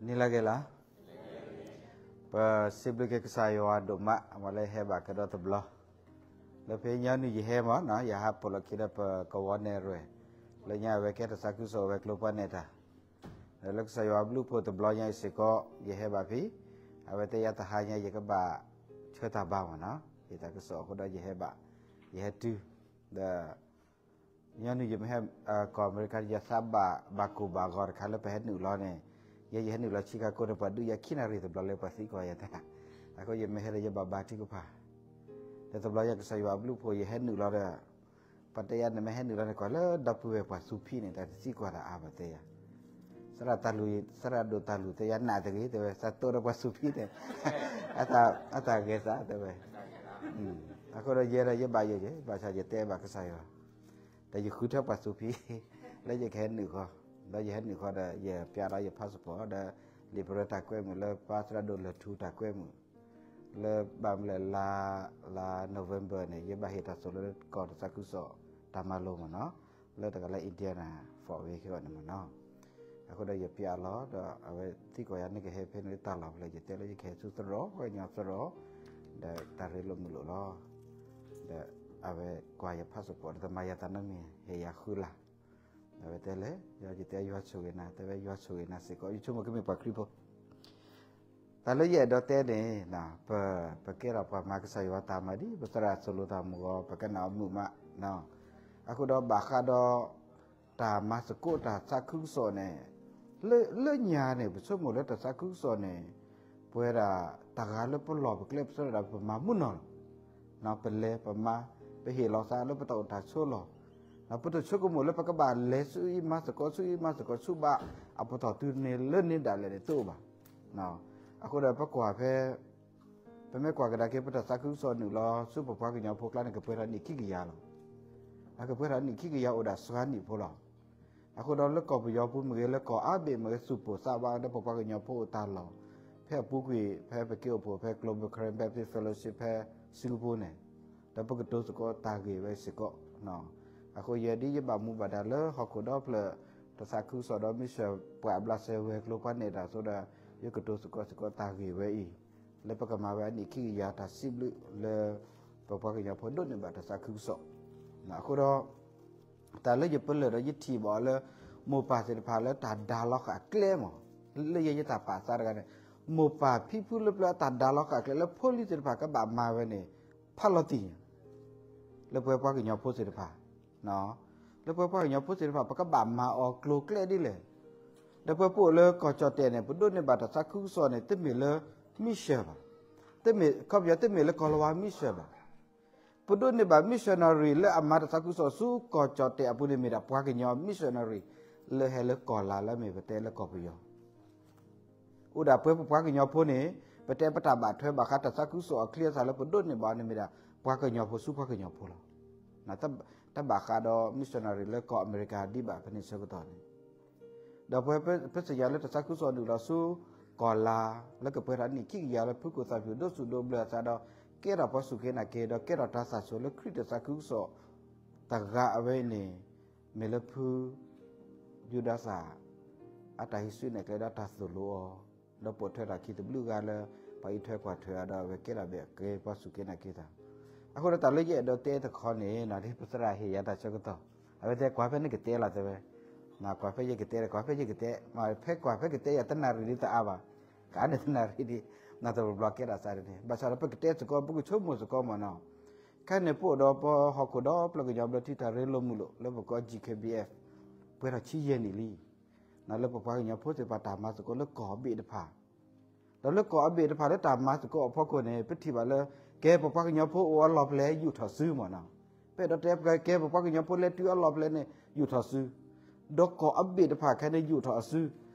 နံၤလၢအဂ့ၤလီၤ. ပစံးဘျုးက့ၤကစၢ်ယွၤဒိၣ်မး ပှၤလၢဟဲဘၣ်ကဒီးတဘျီ, လၢဖဲညီနုၢ်ယဟဲမးနီၤ ယဟးပိာ်လီၤခံဒီးပကဝီၤနဲၣ်ရွဲၣ်, လၢညါအဝဲကဲတၢ်သးခုကစီၣ်ဝဲၤကျိၤပှၤနဲၣ်တၢ်, ဒီးလၢကစၢ်ယွၤအဘျုးအဖှိၣ်တဘျီညါအံၤစ့ၢ်ကီး ယဟဲဘၣ်ဖဲ, အဝဲတဲယၤတဟါညါ ယကဘၣ်ဆှၢတၢ်ဘါမးနီၤ, ယတၢ်ကစီၣ်အဃိဒီးယဟဲဘၣ်, ယဟဲတုၤ, ဒီး ညီနုၢ်ယမ့ၢ်ဟဲ ကီၢ်အမဲရကၤ ယသးဘၣ်ဘၣ်ကိၢ်ဘၣ်ဂီၤတခါလၢပဟဲနုာ်လီၤန့ၣ်, ယဲယဟဲနုာ်လီၤ Chicago န့ၣ် ပှၤဒုးယၤခံနၣ်ရံၣ်တဘျီလၢပှၤသံကွၢ်ယၤတၢ်, အဃိယမ့ၢ်ဟဲဒီးယဘၣ်ဘါထုကဖၣ်, ဒီးတဘျီယကစၢ်ယွၤအဘျုးအဖှိၣ်ယဟဲနုာ်လီၤဒီး, ပှၤတဲယၤနမ့ၢ်ဟဲနုာ်လီၤန့ၣ် ကွၢ်လၢဒီပုၢ်ဝဲၢ်ပှၤသူဖံန့ၣ် တၢ်တသံကွၢ်တၢ်အါဘၣ်တဲယၤ သရၣ်တၢ်လူၤ သရၣ်ဒိၣ်တၢ်လူၤတဲယၤနးတဂ့ၤ တဲဝဲ သးတိဒီးပှၤသူဖံန့ၣ်, အတၢ်ဂဲၤသးတဲဝဲ, အဃိဒီးယဲဒီးယဘၣ်ယိၣ်ယဲ ဘၣ်ဆၣ်ယတဲဘၣ်ကစၢ်ယွၤ, ဒီးယဃုထၢပှၤသူဖံ, လၢယကဟဲနုာ်ဃီ, ဒီးယဟဲနုာ်ဃီဒီး ယပျးလီၤယ passport ဒီး လံာ်ပရၢတၢ်ကွဲမုာ်လၢပၢ်သရၣ်ဒိၣ်လၢၢ်ထူတၢ်ကွဲမုာ်, လၢဘၣ်မနုၤလဲၣ် လါ လါ November န့ၣ် ယဘၣ်ဟ့ၣ်တၢ်သိၣ်လိလၢကီၢ်တၢ်သးခုကစီၣ်တၢ်မၤလိမးနီၤ, လၢတဂၤလၢ Indiana Fort Wayne ခဲအံၤန့ၣ်မးနီၤ, အဃိဒီးယပျးလီၤ ဒီးအဝဲသံကွၢ်ယၤနကဟဲဖဲန့ၣ်လၢတၢ်လီၢ်ဖဲလဲၣ် ယတဲလၢယကဟဲဆူသရိာ် ပှၤကညီသရိာ်, ဒီးတၢ်ရ့လိာ်မုာ်လိာ်လီၤ, ဒီးအဝဲကွၢ်ယ passport ဒီးတမၤယၤသးနီတမံၤ ဟ့ၣ်ယၤဃုလါ, ဒီးအဝဲတဲလဲၣ် ယတဲယွၤဆိၣ်ဂ့ၤနၤ တဲဝဲယွၤဆိၣ်ဂ့ၤနၤစ့ၢ်ကီး ယဆိကမိၣ်ကမ့ၢ်ပှၤခရံာ်ဖိ တၢ်လၢယအဲၣ်ဒိးတဲန့ၣ်, ပကဲထီၣ်ပှၤမၤကစၢ်ယွၤတၢ်မၤဒ် ပသရၣ်သိၣ်လိသးမုၢ်ဂီၤ ပကနၣ်အီၤမုာ်မး, အဃိဒီးဘၣ်ဃးဒီး တၢ်မၤသကိးတၢ်သးခုကစီၣ်န့ၣ်, လၢညါန့ၣ် ပဆိကမိၣ်လၢတၢ်သးခုကစီၣ်န့ၣ်, ပဝဲဒၣ်တၢ်ဂၤလၢပလီၢ်ပကျဲ ပသရၣ်ဒၣ်ပမၤမုၢ်နီၢ်လီၤ. ပလဲၤပမၤ, ပဟ့ၣ်လီၤသးလၢပတၢ်အိၣ်တၢ်ဆိးလီၢ်, ပတဆိကမိၣ်လၢပကဘၣ်လဲၤဆူအံၤမၤသကိး ဆူအံၤမၤသကိး ဆူဘၣ်အပတီၢ်တုၤန့ၣ်လၢန့ၣ်ဒၣ်လဲာ်န့ၣ်တအိၣ်ဘၣ်. အဃိဒီးပကွၢ်ဖဲ ပမ့ၢ်ကွၢ်ကဒါက့ၤ ပတၢ်သးခုကစီၣ်နုာ်လီၤဆူပပှၤကညီဖိကျါန့ၣ် ကပှဲၤထီၣ်နံၣ်ခံကယၤလီၤ. ကပှဲၤထီၣ်နံၣ်ခံကယၤအိၣ်ဒၣ်စှၤနံၣ်ဖိလီၤ. အဃိဒီးလၢကီၢ်ပယီၤပူၤမ့ၢ်ဂ့ၤ လၢကီၢ်အါဘ့ၣ်မ့ၢ်ဂ့ၤ သူၣ်ပိၢ်သးဝးဒီးပပှၤကညီဖိအိၣ်တၢ်လီၢ်, ဖဲအပူၤကွံာ် ဖဲပက့ၤအိၣ်ဖှိၣ်ဖဲ Global Karen Baptist Fellowship ဖဲ Singapore န့ၣ်, ဒီးပကတိၤသကိးတၢ်ဂ့ၢ်ဝဲစ့ၢ်ကီး အဃိယဲဒ်ယဘၣ်မူဘၣ်ဒါလၢဟီၣ်ခိၣ်ဒီဖျၢၣ် တၢ်သးခုကစီၣ်ဒီး မ့ၢ်စၢၤပှၤအဘျးစဲ ဝဲၤကျိၤပှၤနဲၣ်တၢ်အသိးဒီး ယကတိၤသကိးစ့ၢ်ကီးတၢ်ဂ့ၢ်ဝဲအံၤ, လၢပကမၤဝဲအနံၣ်ခံကယၤတၢ်စံးဘျုးလၢ ပပှၤကညီဖိဒိးန့ၢ်ဘၣ်တၢ်သးခုကစီၣ်. အဃိဒီး တၢ်လၢယပလၢၢ်ဒီးယထံၣ်ဘၣ်အီၤလၢ မိၢ်ပၢ်သ့ၣ်တဖၣ်လၢတၢ်ဒါလီၤဃာ်ကျဲမး, လၢယဲယတၢ်ပာ်သးတဂၤန့ၣ်, မိၢ်ပၢ်ဖံဖုလၢပျၢၤအတၢ်ဒါလီၤဃာ်ကျဲလၢဖိလံၤသ့ၣ်တဖၣ် ကဘၣ်မၤဝဲန့ၣ် ဖးလီၤတံၢ်ညါ လၢပဝဲပှၤကညီဖိသ့ၣ်တဖၣ်, လၢပဝဲပှၤကညီဖိသ့ၣ်တဖၣ် ပကဘၣ်မၤအီၤကျိၤကျဲဒ်လဲၣ်. ဒီးပဝဲပအိၣ်လၢကီၢ်ကၠီၣ်တဲာ်န့ၣ် ပဒိးန့ၢ်ဘၣ်တၢ်သးခုကစီၣ်န့ၣ် တမ့ၢ်လၢ mission ဘၣ်, တမ့ၢ် ခီပညီ တမ့ၢ်လၢကီၢ်လၤဝါ mission ဘၣ်. ပဒိးန့ၢ်ဘၣ် missionary လၢအမၤတၢ်သးခုကစီၣ်ဆူကီၢ်ကၠီၣ်တဲာ်အပူၤန့ၣ် မ့ၢ်ဒၣ်ပှၤကညီ missionary လၢဟဲလၢကီၢ်လၤ လၢအမ့ၢ်ပတဲလၢကီၢ်ပယီၤ အိၣ်ဒၣ်ပဝဲပပှၤကညီဖိန့ၣ်, ပတဲပတၢ်ဘၣ်ထွဲဘၣ်ဃးတၢ်သးခုကစီၣ်အချံအသၣ်လၢပဒိးန့ၢ်ဘၣ်န့ၣ်မ့ၢ်ဒၣ် ပှၤကညီဖိဆူပှၤကညီဖိလီၤ. တဘၣ်ဃးဒီး missionary လၢကီၢ်အမဲရကၤဒံးဘၣ်ဖဲန့ၣ်ဆၢကတီၢ်န့ၣ်, ဒီးပဝဲပသ့ၣ်ညါလၢတၢ်သးခုကစီၣ်နုာ်လီၤဆူ ကီၢ်လၤ လၢကပှဲၤထီၣ်နံၣ်ခံကယၤလၢဖုကိၣ်သၣ်ဖၠူၣ်ဒိၣ်ဆူၣ်ဒိၣ်ဘျၢအသးဒီး ကဲထီၣ်ပှၤစူၢ်က့ၤနာ်က့ၤ ဒီးကဲထီၣ်တၢ်သးစူၤလၢခရံာ်တၢ်သးခုကစီၣ် တဂၤအဝဲအံၤန့ၣ် မ့ၢ်လၢဖု ယူဒၤသၣ် အတၢ်ဟံးစုနဲၣ်ကျဲဒီးတၢ်သိၣ်လိအီၤ, ဒီးပိာ်ထွဲထီၣ်ခံတဘျုးဂၤလၢ ပှၤအံးထွဲကွၢ်ထွဲအီၤဒီး အဝဲကဲထီၣ်ဘၣ်က့ၤပှၤစူၢ်က့ၤနာ်က့ၤတၢ်. အဃိဒီးတၢ်လၢယအဲၣ်ဒိးတဲတခီန့ၣ် ဒ်ပသရၣ်ဟ့ၣ်ယၤတၢ်ဆၢကတီၢ်, အဝဲတဲကွၢ်ဖဲန့ၣ်ကတဲလီၤတဲဝဲ, ကွၢ်ဖဲယကတဲဒီး ကွၢ်ဖဲယကတဲ, ဖဲကွၢ်ဖဲကတဲယၤတနၣ်ရံၣ်ဒ်တအါဘၣ်, ကအါန့ၢ်တနၣ်ရံၣ်ဒ်, နတဘျီဘျီကဲထီၣ်သးဒ်န့ၣ် ဘၣ်ဆၣ်ဒီးပကတဲသကိး ပကဆိကမိၣ်သကိးမ့ၢ်နီၤ. ခဲန့ၣ်ပအိၣ်ဒီးပဟီၣ်ခိၣ်ဒီဖျၢၣ်ကညီဘျၢထံ တၢ်ရ့လိာ်မုာ်လိာ် လၢပကိး GKBF ပှဲၤထီၣ်ဆံယဲၢ်နံၣ်လံ, လၢပပှၤကညီဖိသ့ၣ်တဖၣ်တၢ်မၤသကိးလၢကီၢ်အဘ့ၣ်တဖၣ်, ဒီးလၢကီၢ်အဘ့ၣ်တဖၣ်လၢတၢ်မၤသကိးအဖီခိၣ်န့ၣ် ပထံၣ်ဘၣ်လၢ ကဲပပှၤကညီဖိအိၣ်အလီၢ်ဖဲလဲၣ် ယူာ်ထီၣ်စုမ့ၢ်နီၤ. ပအဲၣ်ဒိးတဲ ကဲပပှၤကညီဖိလဲၤတုၤအလီၢ်ဖဲလဲၣ်န့ၣ် ယူာ်ထီၣ်စု, ဒီးကီၢ်အဘ့ၣ်တဖၣ်ခဲန့ၣ် ယူာ်ထီၣ်အစု,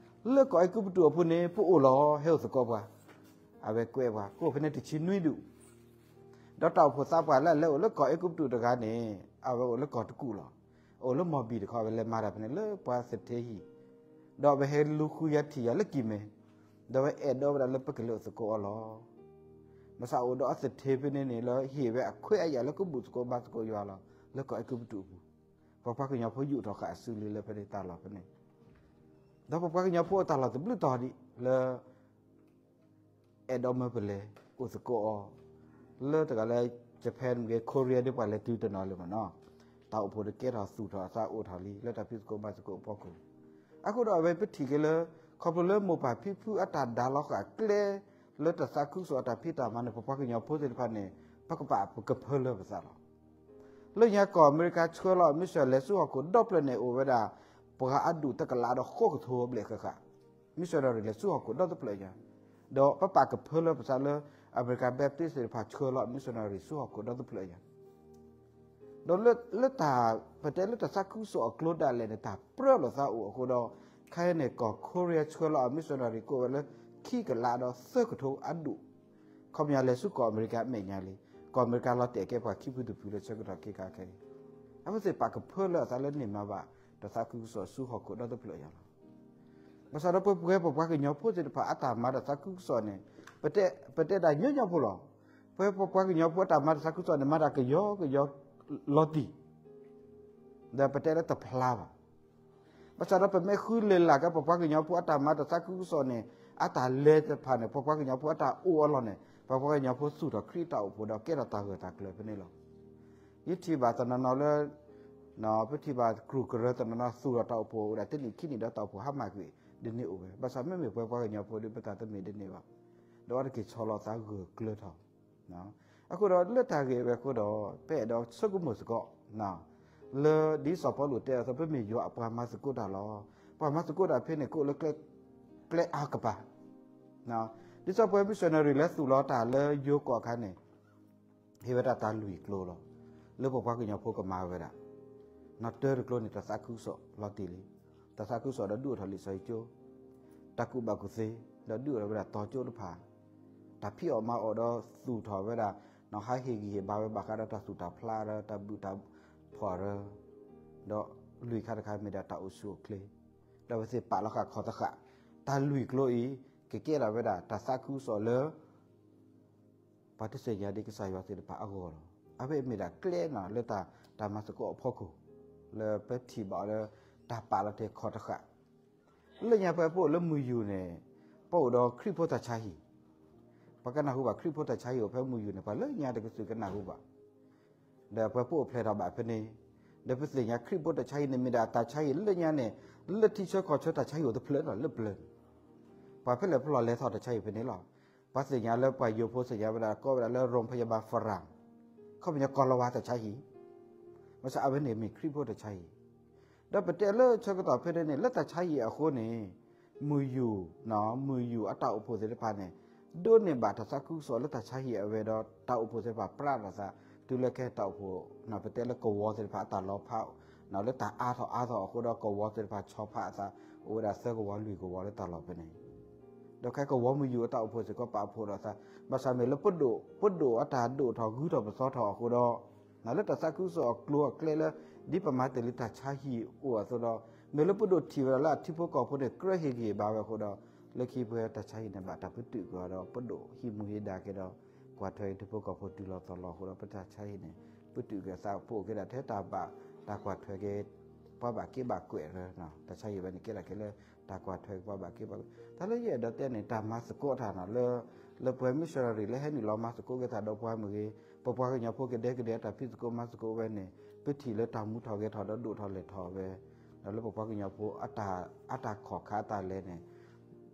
လၢကီၢ်အဲၤကူပတူးအပူၤန့ၣ် ပအိၣ်လီၤ ဟဲအိၣ်သကိးပှၤ, အဝဲကွဲးပှၤ ကအိၣ်ဖဲန့ၣ်တဆံနွံဒူၣ် ဒီးတၢ်အိၣ်ဖှိၣ်သးပှၢ်လၢအလဲၤအိၣ်လၢကီၢ်အဲၤကူပတူးတဂၤန့ၣ် အဝဲအိၣ်လၢကီၢ်တကူၣ်လီၤ. အိၣ်လၢမီၢ်ဘံၣ်တခီ အဝဲလဲၤမၤတၢ်ဖဲန့ၣ်လၢပှၤသထ့ဟံၣ်, ဒီးအဝဲဟဲလူၤဃုယၤထံၣ်ယၤလၢကံၢ်မဲ, ဒီးအဝဲအဲၣ်ဒိးဝဲဒၣ်လၢပကလဲၤအိၣ်သကိးအီၤလီၤ. မ့ၢ်စးအိၣ်ဒီးအသထ့ဖဲန့ၣ်န့ၣ် လၢဟ့ၣ်ဝဲအခွဲးအယာ်လၢကဘူၣ်သကိးဘါသကိးယွၤလီၤ လၢကီၢ်အဲၤကူပတူးအပူၤ, ပပှၤကညီဖိယူာ်ထီၣ်ဃာ်အစုလံလၢဖဲန့ၣ်တၢ်လီၢ်ဖဲန့ၣ် ဒီးပပှၤကညီဖိအတၢ်လီၢ်တဘျုးတီၤဒံး, လၢ အဲၣ်ဒိးမၢပလဲၤအိၣ်သကိးအီၤ လၢတဂၤလၢ Japan မ့ၢ်ဂ့ၤ Korea ဒ်ပှၤလဲၤတုၤတနီၤလၢၤမ့ၢ်နီၤ, တၢ်အိၣ်ဖှိၣ်တကဲထီၣ်သူၣ်ထီၣ်အသးအိၣ်ထီၣ်လံ လၢတၢ်ဖံးသကိးမၤသကိးအဖီခိၣ်. အဃိဒီးအဝဲပထံၣ်က့ၤလၢ ခီဖျိလၢမိၢ်ပၢ်ဖံဖုအတၢ်ဒါလီၤဃာ်ကျဲ လၢတၢ်သးခုကစီၣ်အတၢ်ဖံးတၢ်မၤန့ၣ် ပပှၤကညီဖိသ့ၣ်တဖၣ်န့ၣ် ပကပာ်ကဖၢလၢပသးလီၤ. လၢညါကီၢ်အမဲရကၤဆှၢလီၤ missionary လဲၤဆူဟီၣ်ခိၣ်ဒီဖျၢၣ်န့ၣ် အိၣ်ဝဲဒၣ် ပှၤအဒူၣ်တကလးဒီးဃိးကထိဘျဲၣ်ဃၣ်ဃၣ် missionary လဲၤဆူဟီၣ်ခိၣ်ဒီတဖျၢၣ်ညါ, ဒီးပပာ်ကဖၢလၢပသးလၢ အမဲရကၤ Baptist သ့ၣ်တဖၣ်ဆှၢလီၤ missionary ဆူဟီၣ်ခိၣ်ဒီတဖျၢၣ်ညါ ဒီးလၢ လၢတၢ် ပတဲလၢတၢ်သးခုကစီၣ်အကျိၤဒၣ်လဲာ်န့ၣ် တၢ်ပြၢလိာ်သးအိၣ်အဃိဒီး ခဲအံၤန့ၣ် ကီၢ် Korea ဆှၢလီၤအ missionary ကိးဝဲလၢ ခံကလးဒီးသၢကထိအဒူၣ်, ခီပညီလဲၤဆူကီၢ်အမဲရကၤအမဲာ်ညါလံ, ကီၢ်အမဲရကၤလီၤတဲာ်ကဲပှၤခံဖုတဖုလၢဆၢကတီၢ်ခဲခါခဲအံၤ, အဝဲသ့ၣ်ပာ်ကဖၢလၢအသးလၢန့ၢ်မၤဘၣ် တၢ်သးခုကစီၣ်ဆူဟီၣ်ခိၣ်ဒီတဖျၢၣ်ညါလီၤ. ဘၣ်ဆၣ်ဒီးပပှၤပပှၤကညီဖိသ့ၣ်တဖၣ်အတၢ်မၤတၢ်သးခုကစီၣ်န့ၣ် ပတဲ ပတဲဒၣ်ညီညီဖိလီၤ. ပပှၤကညီဖိအတၢ်မၤတၢ်သးခုကစီၣ်န့ၣ် မၤတၢ်ကယီကယီလီၤတံၢ် ဒီးပတဲလၢတဖျါဘၣ်. ဘၣ်ဆၣ်ဒီးပမ့ၢ်ဃုလဲၤလၢ်က့ၤ ပပှၤကညီဖိအတၢ်မၤတၢ်သးခုကစီၣ်န့ၣ် အတၢ်လဲၤတဖၣ်န့ၣ် ပပှၤကညီဖိအတၢ်အိၣ်အလီၢ်န့ၣ် ပပှၤကညီဖိသူၣ်ထီၣ်ခရံာ်တၢ်အိၣ်ဖှိၣ်ဒီးကဲထီၣ်တၢ်ဂၢၢ်တၢ်ကျၢၤဖဲန့ၣ်လီၤ. ယထံၣ်ဘၣ်တနီၤနီၤလၢ ပထံၣ်ဘၣ်ကရူၢ်ကရၢတနီၤနီၤသူၣ်ထီၣ်တၢ်အိၣ်ဖှိၣ်ဝဲဒၣ်တနံၣ်ခံနံၣ်ဒီးတၢ်အိၣ်ဖှိၣ်ဟါမၢ်ကွံာ်ဒ်န့ၣ်အိၣ်ဝဲ, ဘၣ်ဆၣ်မ့မ့ၢ်ပှၤပှၤကညီဖိဒီးပတၢ်တမ့ၢ်ဒ်န့ၣ်ဘၣ်, ဒီးအဝဲတက့ၤဆီလီၤသးဂၢၢ်ကျၢၤထီၣ် အဃိဒီးလၢတၢ်ဂ့ၢ်ဝဲအဃိဒီး ပအဲၣ်ဒိးဆိကမိၣ်စ့ၢ်ကီး လၢဒ်စီၤပီလူးတဲအသိး ပမ့ၢ်ယွၤအပှၤမၤသကိးတၢ်လီၤ. ပှၤမၤသကိးတၢ်ဖဲန့ၣ် ကအိၣ်လၢကျဲအါကပၤ ဒ်သိးပှၤ missionary လဲၤသူၣ်လီၤတၢ်လၢယိၤကီၢ်အခါန့ၣ် ဟ့ၣ်ဝဲဒၣ်တၢ်လွံၢ်ကျိၤလီၤ. လၢပပှၤကညီဖိကမၤဝဲဒၣ် နီၣ်တၢတကျိၤန့ၣ် တၢ်သးခုကစီၣ်လီၤတံၢ်လံ. တၢ်သးခုကစီၣ်ဒီးဒုးအိၣ်ထီၣ်လံာ်စီဆှံကၠိ, တၢ်ကူၣ်ဘၣ်ကူၣ်သ့, ဒီးဒုးအိၣ်ထီၣ်ဝဲဒၣ်တီၤကၠိတဖၣ်, တၢ်ဖံးအီၣ်မၤအီၣ်ဒီးသူၣ်ထီၣ်ဝဲဒၣ် နီၣ်ဟးဟ့ၣ်ဂံၢ်ဟ့ၣ်ဘါဝဲဘၣ်ဃးဒီးတၢ်သူၣ်တၢ်ဖျးဒီးတၢ်ဘုၣ်တၢ်ဖှီၣ်ရၢ, ဒီးလွံၢ်ခါတခါမ့ၢ်ဒၣ်တၢ်အိၣ်ဆူၣ်အိၣ်ချ့, ဒီးဝဲသ့ၣ်ပာ်လီၤဃာ်ခီၣ်သဃာ်, တၢ်လွံၢ်ကျိၤအံၤ ကကဲထီၣ်ဝဲဒၣ်တၢ်သးခုကစီၣ်လၢ ပှၤတသ့ၣ်ညါဒ်ကစၢ်ယွၤသ့ၣ်တဖၣ်အဂီၢ်လီၤ. အဝဲအံၤမ့ၢ်ဒၣ်ကျဲနီၣ်လၢတၢ်မၤသကိးအဖီခိၣ်, လၢပထံၣ်ဘၣ်အီၤလၢတၢ်ပာ်လီၤတဲာ်ခီၣ်တဃာ်, လၢညါပှၤပအိၣ်လၢမုၢ်ယူၢ်န့ၣ် ပအိၣ်ဒီးခရံာ်ဖိတၢ်ဆါဟံၣ်, ပှၤကနၢ်ဟူဘၣ်ခရံာ်ဖိတၢ်ဆါဟံၣ်အိၣ်ဖဲမုၢ်ယူၢ်န့ၣ် ပှၤလၢညါတကသုးကနၢ်ဟူဘၣ် ဒီးပှၤပအိၣ်ဖျဲၣ်ထီၣ်ဘၣ်ဖဲန့ၣ်, ဒီးပသ့ၣ်ညါခရံာ်ဖိတၢ်ဆါဟံၣ်န့ၣ်မ့ၢ်ဒၣ်တၢ်ဆါဟံၣ်လၢညါန့ၣ်, လၢထံဆၢကီၢ်ဆၢတၢ်ဆါဟံၣ်အိၣ်တဖျၢၣ်လီၤလၢပျၢၤန့ၣ်, ပှၤဖဲလဲၣ်ဖဲလဲၣ်လဲၤထီၣ်တၢ်ဆါဟံၣ်ဖဲန့ၣ်လီၤ. ပှၤသ့ၣ်ညါလၢပှၤယိၤဖိသ့ၣ်ညါဝဲဒၣ် ကိးဝဲဒၣ်လၢ ရိၣ်ဖယၣ်ဘၣ်ဖရၣ်, ခီပညီကီၢ်လီၤဝါတၢ်ဆါဟံၣ်, မ့ၢ်စ့ၢ်အဝဲန့ၣ်မ့ၢ်ခရံာ်ဖိတၢ်ဆါဟံၣ်, ဒီးပတဲလၢဆၢကတီၢ်ဖဲန့ၣ်န့ၣ် လၢတၢ်ဆါဟံၣ်အဃိန့ၣ် မုၢ်ယူၢ်, မုၢ်ယူၢ်အတၢ်အိၣ်ဖှိၣ်သ့ၣ်တဖၣ်န့ၣ် ဒိးန့ၢ်ဘၣ်တၢ်သးခုကစီၣ်လၢတၢ်ဆါဟံၣ်အဝဲဒီး တၢ်အိၣ်ဖှိၣ်သ့ၣ်တဖၣ်ပြးထီၣ်သး တုၤလၢကဲတၢ်အိၣ်ဖှိၣ် ပတဲလၢကဝီၤသ့ၣ်တဖၣ်အတၢ်လီၤဖး လၢတၢ်အါထီၣ်အါထီၣ်အဃိဒီး ကဝီၤသ့ၣ်တဖၣ်ဆီဖးအသး အိၣ်ဝဲဒၣ်သၢကဝီၤလွံၢ်ကဝီၤလၢတၢ်လီၢ်ဖဲန့ၣ်, ဒီးခဲကဝီၤမုၢ်ယူၢ်အတၢ်အိၣ်ဖှိၣ်စ့ၢ်ကီးပာ်ဖှိၣ်ထီၣ်သး, ဘၣ်ဆၣ်မ့ၢ်လၢပဒိၣ်, ပဒိၣ်အတၢ်ဒိၣ်ထီၣ်ဂုၤထီၣ်ပသီထီၣ်အဃိဒီး လၢတၢ်သးခုကစီၣ်အကျိၤအကျဲလၢ ဒ်ပမၤတ့ၢ်လံတၢ်ဆါဟံၣ်အိၣ်အသိးဒီး မ့ၢ်လၢပဒိၣ်ထံၣ်ဝဲဒၣ်လၢအထံဖိကီၢ်ဖိန့ၣ် ကြၢးဟ့ၣ်ဂံၢ်ဘါဝဲအဃိဒီး လၢခံပဝဲတၢ်ဆါဟံၣ်န့ၣ် ဘၣ်တၢ်ပတုာ်ကွံာ်အီၤဒီး ပဒိၣ်ဟံးမူဟ့ၣ်ဒါက့ၤဒီး ကွၢ်ထွဲက့ၤထံဖိကီၢ်ဖိတုၤလီၤတီၤလီၤအဃိဒီး ပတၢ်ဆါဟံၣ်န့ၣ် ပတုာ်ကွံာ်အသး ပအိၣ်က့ၤဒၣ်ထဲတၢ်ဘၣ် တၢ်ကွၢ်ထွဲက့ၤ ပှၤဘၣ်က့ဘၣ်ကွဲးရၢ, တၢ်ဆါဟံၣ်ဝဲန့ၣ် ကဲဒၣ်က့ၤလၢ တၢ်ကွၢ်ထွဲက့ၤပှၤဘၣ်က့ဘၣ်ကွဲး, တၢ်လၢယအဲၣ်ဒိးတဲန့ၣ် တၢ်မၤသကိးတၢ်နီၤ လၢ လၢပှၤ missionary လၢဟဲနုာ်လီၤမၤသကိးက့ၤတၢ်ဒီးပှၤမ့ၢ်ဂ့ၤ, ပပှၤကညီဖိကဒဲကဒဲအတၢ်ဖံးသကိးမၤသကိးဝဲန့ၣ် ပထံၣ်လၢတၢ်မူထီၣ်ဂဲၤထီၣ်ဒီးဒိၣ်ထီၣ်လဲၢ်ထီၣ်ဝဲ, ဒီးလၢပပှၤကညီဖိ အတၢ်ခီၣ်ခါအတၢ်လဲၤန့ၣ်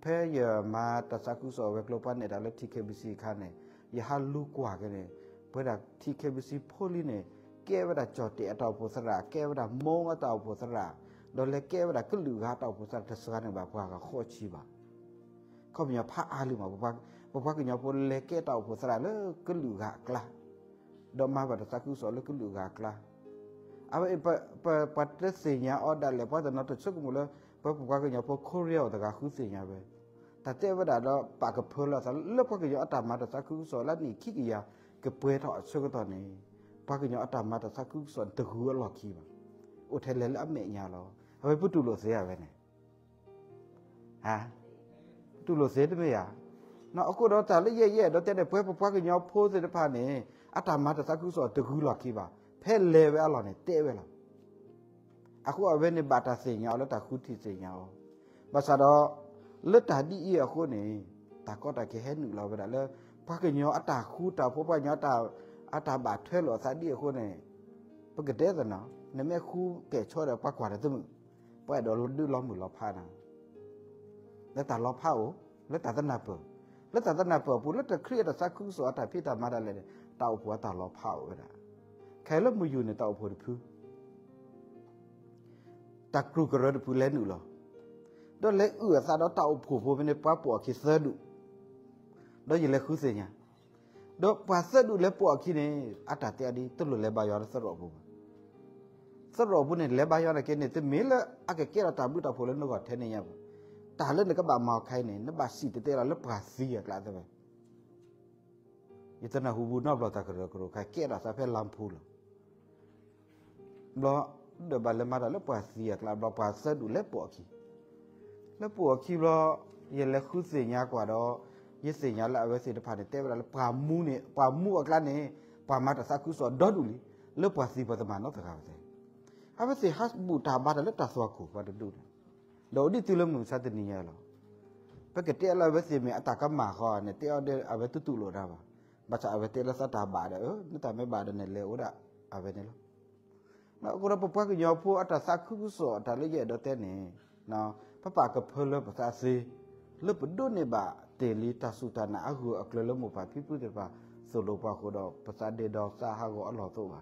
ဖဲယမၤတၢ်သးခုကစီၣ်ဝဲၤကျိၤပှၤနဲၣ်တၢ်လၢ ထံ KBC အခါန့ၣ် ယဟးလူၤကွၢ်က့ၤန့ၣ် ပဝဲဒၣ်ထံ KBC ဖိလံၤန့ၣ် ကဲဝဲဒၣ်ကၠီၣ်တဲၣ်အတၢ်အိၣ်ဖှိၣ်သရၣ်, ကဲဝဲဒၣ်မိၢ်အတၢ်အိၣ်ဖှိၣ်သရၣ်, ဒီးလဲၤကဲဝဲဒၣ်ကလုာ်ဂၤအတၢ်အိၣ်ဖှိၣ်သရၣ် တစှၤန့ၢ်ဘၣ်ပှၤဂၤဃိးဆံဘၣ်. ခီပညီဖးအါလံမး, ပပှၤကညီဖိလဲၤကဲတၢ်အိၣ်ဖှိၣ်သရၣ်လၢကလုာ်ဂၤအကျါ ဒီးမၤဘၣ်တၢ်သးခုကစီၣ်လၢကလုာ်ဂၤအကျါ. အဝဲအံၤ ပတသ့ၣ်ညါအီၤဒၣ်လဲာ် ပှၤတနီၤတဆိကမိၣ်လၢ ပပှၤကညီဖိ Korea အိၣ်တဂၤဃုသ့ၣ်ညါဝဲ, တၢ်တဲဝဲဒၣ်ဒီးပာ်ကဖၢလၢအသးလၢပှၤကညီအတၢ်မၤတၢ်သးခုကစီၣ်လၢအနံၣ်ခံကယၤကပှဲၤထီၣ်အဆၢကတီၢ်န့ၣ် ပှၤကညီအတၢ်မၤတၢ်သးခုကစီၣ်တဂုၤအလီၢ်ခံဘၣ်. အိၣ်ထဲလဲၤလၢအမဲာ်ညါလီၤ. အဝဲပတူၢ်လိာ်သ့အဝဲန့ၣ် ဟါ, တူၢ်လိာ်သ့တမ့ၢ်ဧါ. အဃိဒီးတၢ်လၢယဲၢ်ယဲၢ်ဒီးတဲန့ၣ် ပဝဲပပှၤကညီဖိသ့ၣ်တဖၣ်န့ၣ် အတၢ်မၤတၢ်သးခုကစီၣ်တဂုၤလီၢ်ခံဘၣ်. ဖဲလဲၤဝဲအလီၢ်န့ၣ် တဲဝဲလီၤ. အဃိအဝဲန့ၣ်ဘၣ်တၢ်သ့ၣ်ညါအီၤလၢတၢ်ဃုထံၣ်သ့ၣ်ညါအီၤ. ဘၣ်ဆၣ်ဒီး လၢတၢ်ဒ်အံၤအဃိန့ၣ် တၢ်ကီတၢ်ခဲဟဲနုာ်လီၤဝဲဒၣ်လၢ ပှၤကညီအတၢ်ဃူတၢ်ဖိး ပှၤကညီ အတၢ်ဘၣ်ထွဲလိာ်အသးဒ်အဃိန့ၣ် ပကတဲသနီၤ နမ့ၢ်ဃူကဲၣ်ဆိဒီးပှၤကွၢ်တၢ်တမုာ် ပှၤအဲၣ်ဒိးဒုးလီၤမုၢ်လီၤဖးနၤ လၢတၢ်လီၤဖးအိၣ် လၢတၢ်သနၢ်ပၢၢ် လၢတၢ်သနၢ်ပၢၢ်အပူၤ လၢတၢ်ခရံာ်အတၢ်သးခုကစီၣ်အတၢ်ဖံးတၢ်မၤဒၣ်လဲာ်န့ၣ် တၢ်အိၣ်ဖှိၣ်အတၢ်လီၤဖးအိၣ်ဝဲဒၣ် ခဲလၢာ်မုၢ်ယူၤန့ၣ် တၢ်အိၣ်ဖှိၣ်တဖု တၢ်ကြူၢ်ကရၢတဖုလဲၤနုာ်လီၤ ဒီးလဲၤအုၣ်အသးဒီးတၢ်အိၣ်ဖှိၣ်ဖိဖဲန့ၣ် ပှၤပိာ်အခံသၢဒူၣ် ဒီးယလဲၤဃုသ့ၣ်ညါ ဒီးပှၤသၢဒူၣ်လဲၤပိာ်အခံန့ၣ် အတၢ်တဲအီၤဒ် တလိၣ်လဲၤဘါယွၤဒီးသရိာ်ဖိဘၣ် သရိာ်ဖိန့ၣ် လဲၤဘါယွၤန့ၣ်က့န့ၣ် တမ့ၢ်လၢအကကဲထီၣ်တၢ်ဘျုးတၢ်ဖှိၣ်လၢနဂီၢ်ထဲန့ၣ်ညါဘၣ် တၢ်လၢနကဘၣ်မၤအီၤခဲအံၤန့ၣ် နဘၣ်စံၣ်တဲၤတဲလီၤလၢပှၤသံအကျါသ့ဝဲ ယတနၢ်ဟူဘူးနီတဘျီတၢ်ကရၢကရိခဲ ကဲထီၣ်သးဖဲလါဖူလီၤ ဘျီ ဒီးဘၣ်လဲၤမၤတၢ်လၢပှၤသံအကျါ ဘျီပှၤသၢဒူၣ်လဲၤပိာ်အခံ လဲၤပိာ်အခံဘျီ ယလဲၤဃုသ့ၣ်ညါကွၢ်ဒီး ယသ့ၣ်ညါလၢအဝဲသ့ၣ်တဖၣ်န့ၣ် တဲဝဲဒၣ်လၢပှၤမူန့ၣ် ပှၤမူအကျါန့ၣ် ပှၤမၤတၢ်သးခုကစီၣ်ဒီဒူၣ်လံ လၢပှၤသံပှၤတမၤနီတဂၤဝဲသ့ အဝဲသ့ၣ်ဟးဘူၣ်တၢ်ဘါတၢ်လၢတၢ်သွၣ်ခိၣ်ပှၤတဒူၣ်န့ၣ် ဒီးအိၣ်ဒံးတုၤလၢမုၢ်မဆါတနံၤညါလီၤ ပကတဲလၢအဝဲသ့ၣ်မ့ၢ်အတၢ်ကမၣ်ဃီန့ၣ် တဲအီၤဒီးအဝဲတတူၢ်လိာ်တၢ်ဘၣ် ဘၣ်ဆၣ်အဝဲတဲလၢသးတၢ်ဘၣ်ဒီး နတၢ်မ့ၢ်ဘၣ်ဒီးန့ၣ် လဲၤအိၣ်ဒၣ်အဝဲန့ၣ်လီၤ အဃိဒီးပပှၤကညီဖိအတၢ်သးခုကစီၣ်အတၢ်လၢယအဲၣ်ဒိးတဲန့ၣ် ပပာ်ကဖၢလၢပသးသ့ လၢပဒိးန့ၢ်ဘၣ်တ့ၢ်လံတၢ်စူၢ်တၢ်နာ်အဂၢၢ်အကျၢၤလၢမိၢ်ပၢ်ဖံဖုသ့ၣ်တဖၣ်သိၣ်လိပှၤအဃိဒီး ပသးဒ့ဒီသးဟးဂီၤအလီၢ်တအိၣ်ဘၣ်.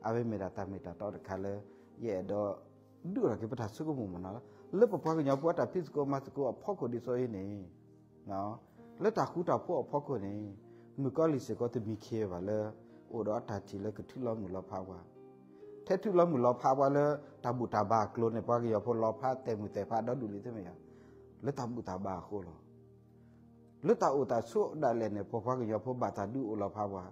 အဝဲမ့ၢ်ဒၣ်တၢ်မ့ၢ်တၢ်တီတခါလၢ ယအဲၣ်ဒိးဒုးထီၣ်က့ၤပတၢ်ဆိကမိၣ်မ့ၢ်နီၤ, လၢပပှၤကညီဖိအတၢ်ဖံးသကိးမၤသကိးအဖီခိၣ်ဒ်သိးအံၤန့ၣ် လၢတၢ်ဃူတၢ်ဖိးအဖီခိၣ်န့ၣ် မုၣ်ကီၤလံၢ်စ့ၢ်ကီးတမံၤခံဘၣ်လၢ အိၣ်ဒီးအတၢ်ထံၣ်လၢကထုးလီၤမုၢ်လီၤဖးပှၤ, ထဲထုးလီၤမုၢ်လီၤဖးပှၤလၢ တၢ်ဘူၣ်တၢ်ဘါအကျိၤန့ၣ် ပှၤကညီဖိလီၤဖးတဲာ်မုၢ်တဲာ်ဖးဒီဒူၣ်လံသ့ၣ်မ့ၢ်ဧါ, လၢတၢ်ဘူၣ်တၢ်ဘါအဃိလီၤ. လၢတၢ်အိၣ်တၢ်ဆိးဒၣ်လဲာ်န့ၣ် ပပှၤကညီဖိဘၣ်တၢ်ဒုးအိၣ်လီၤဖးပှၤ,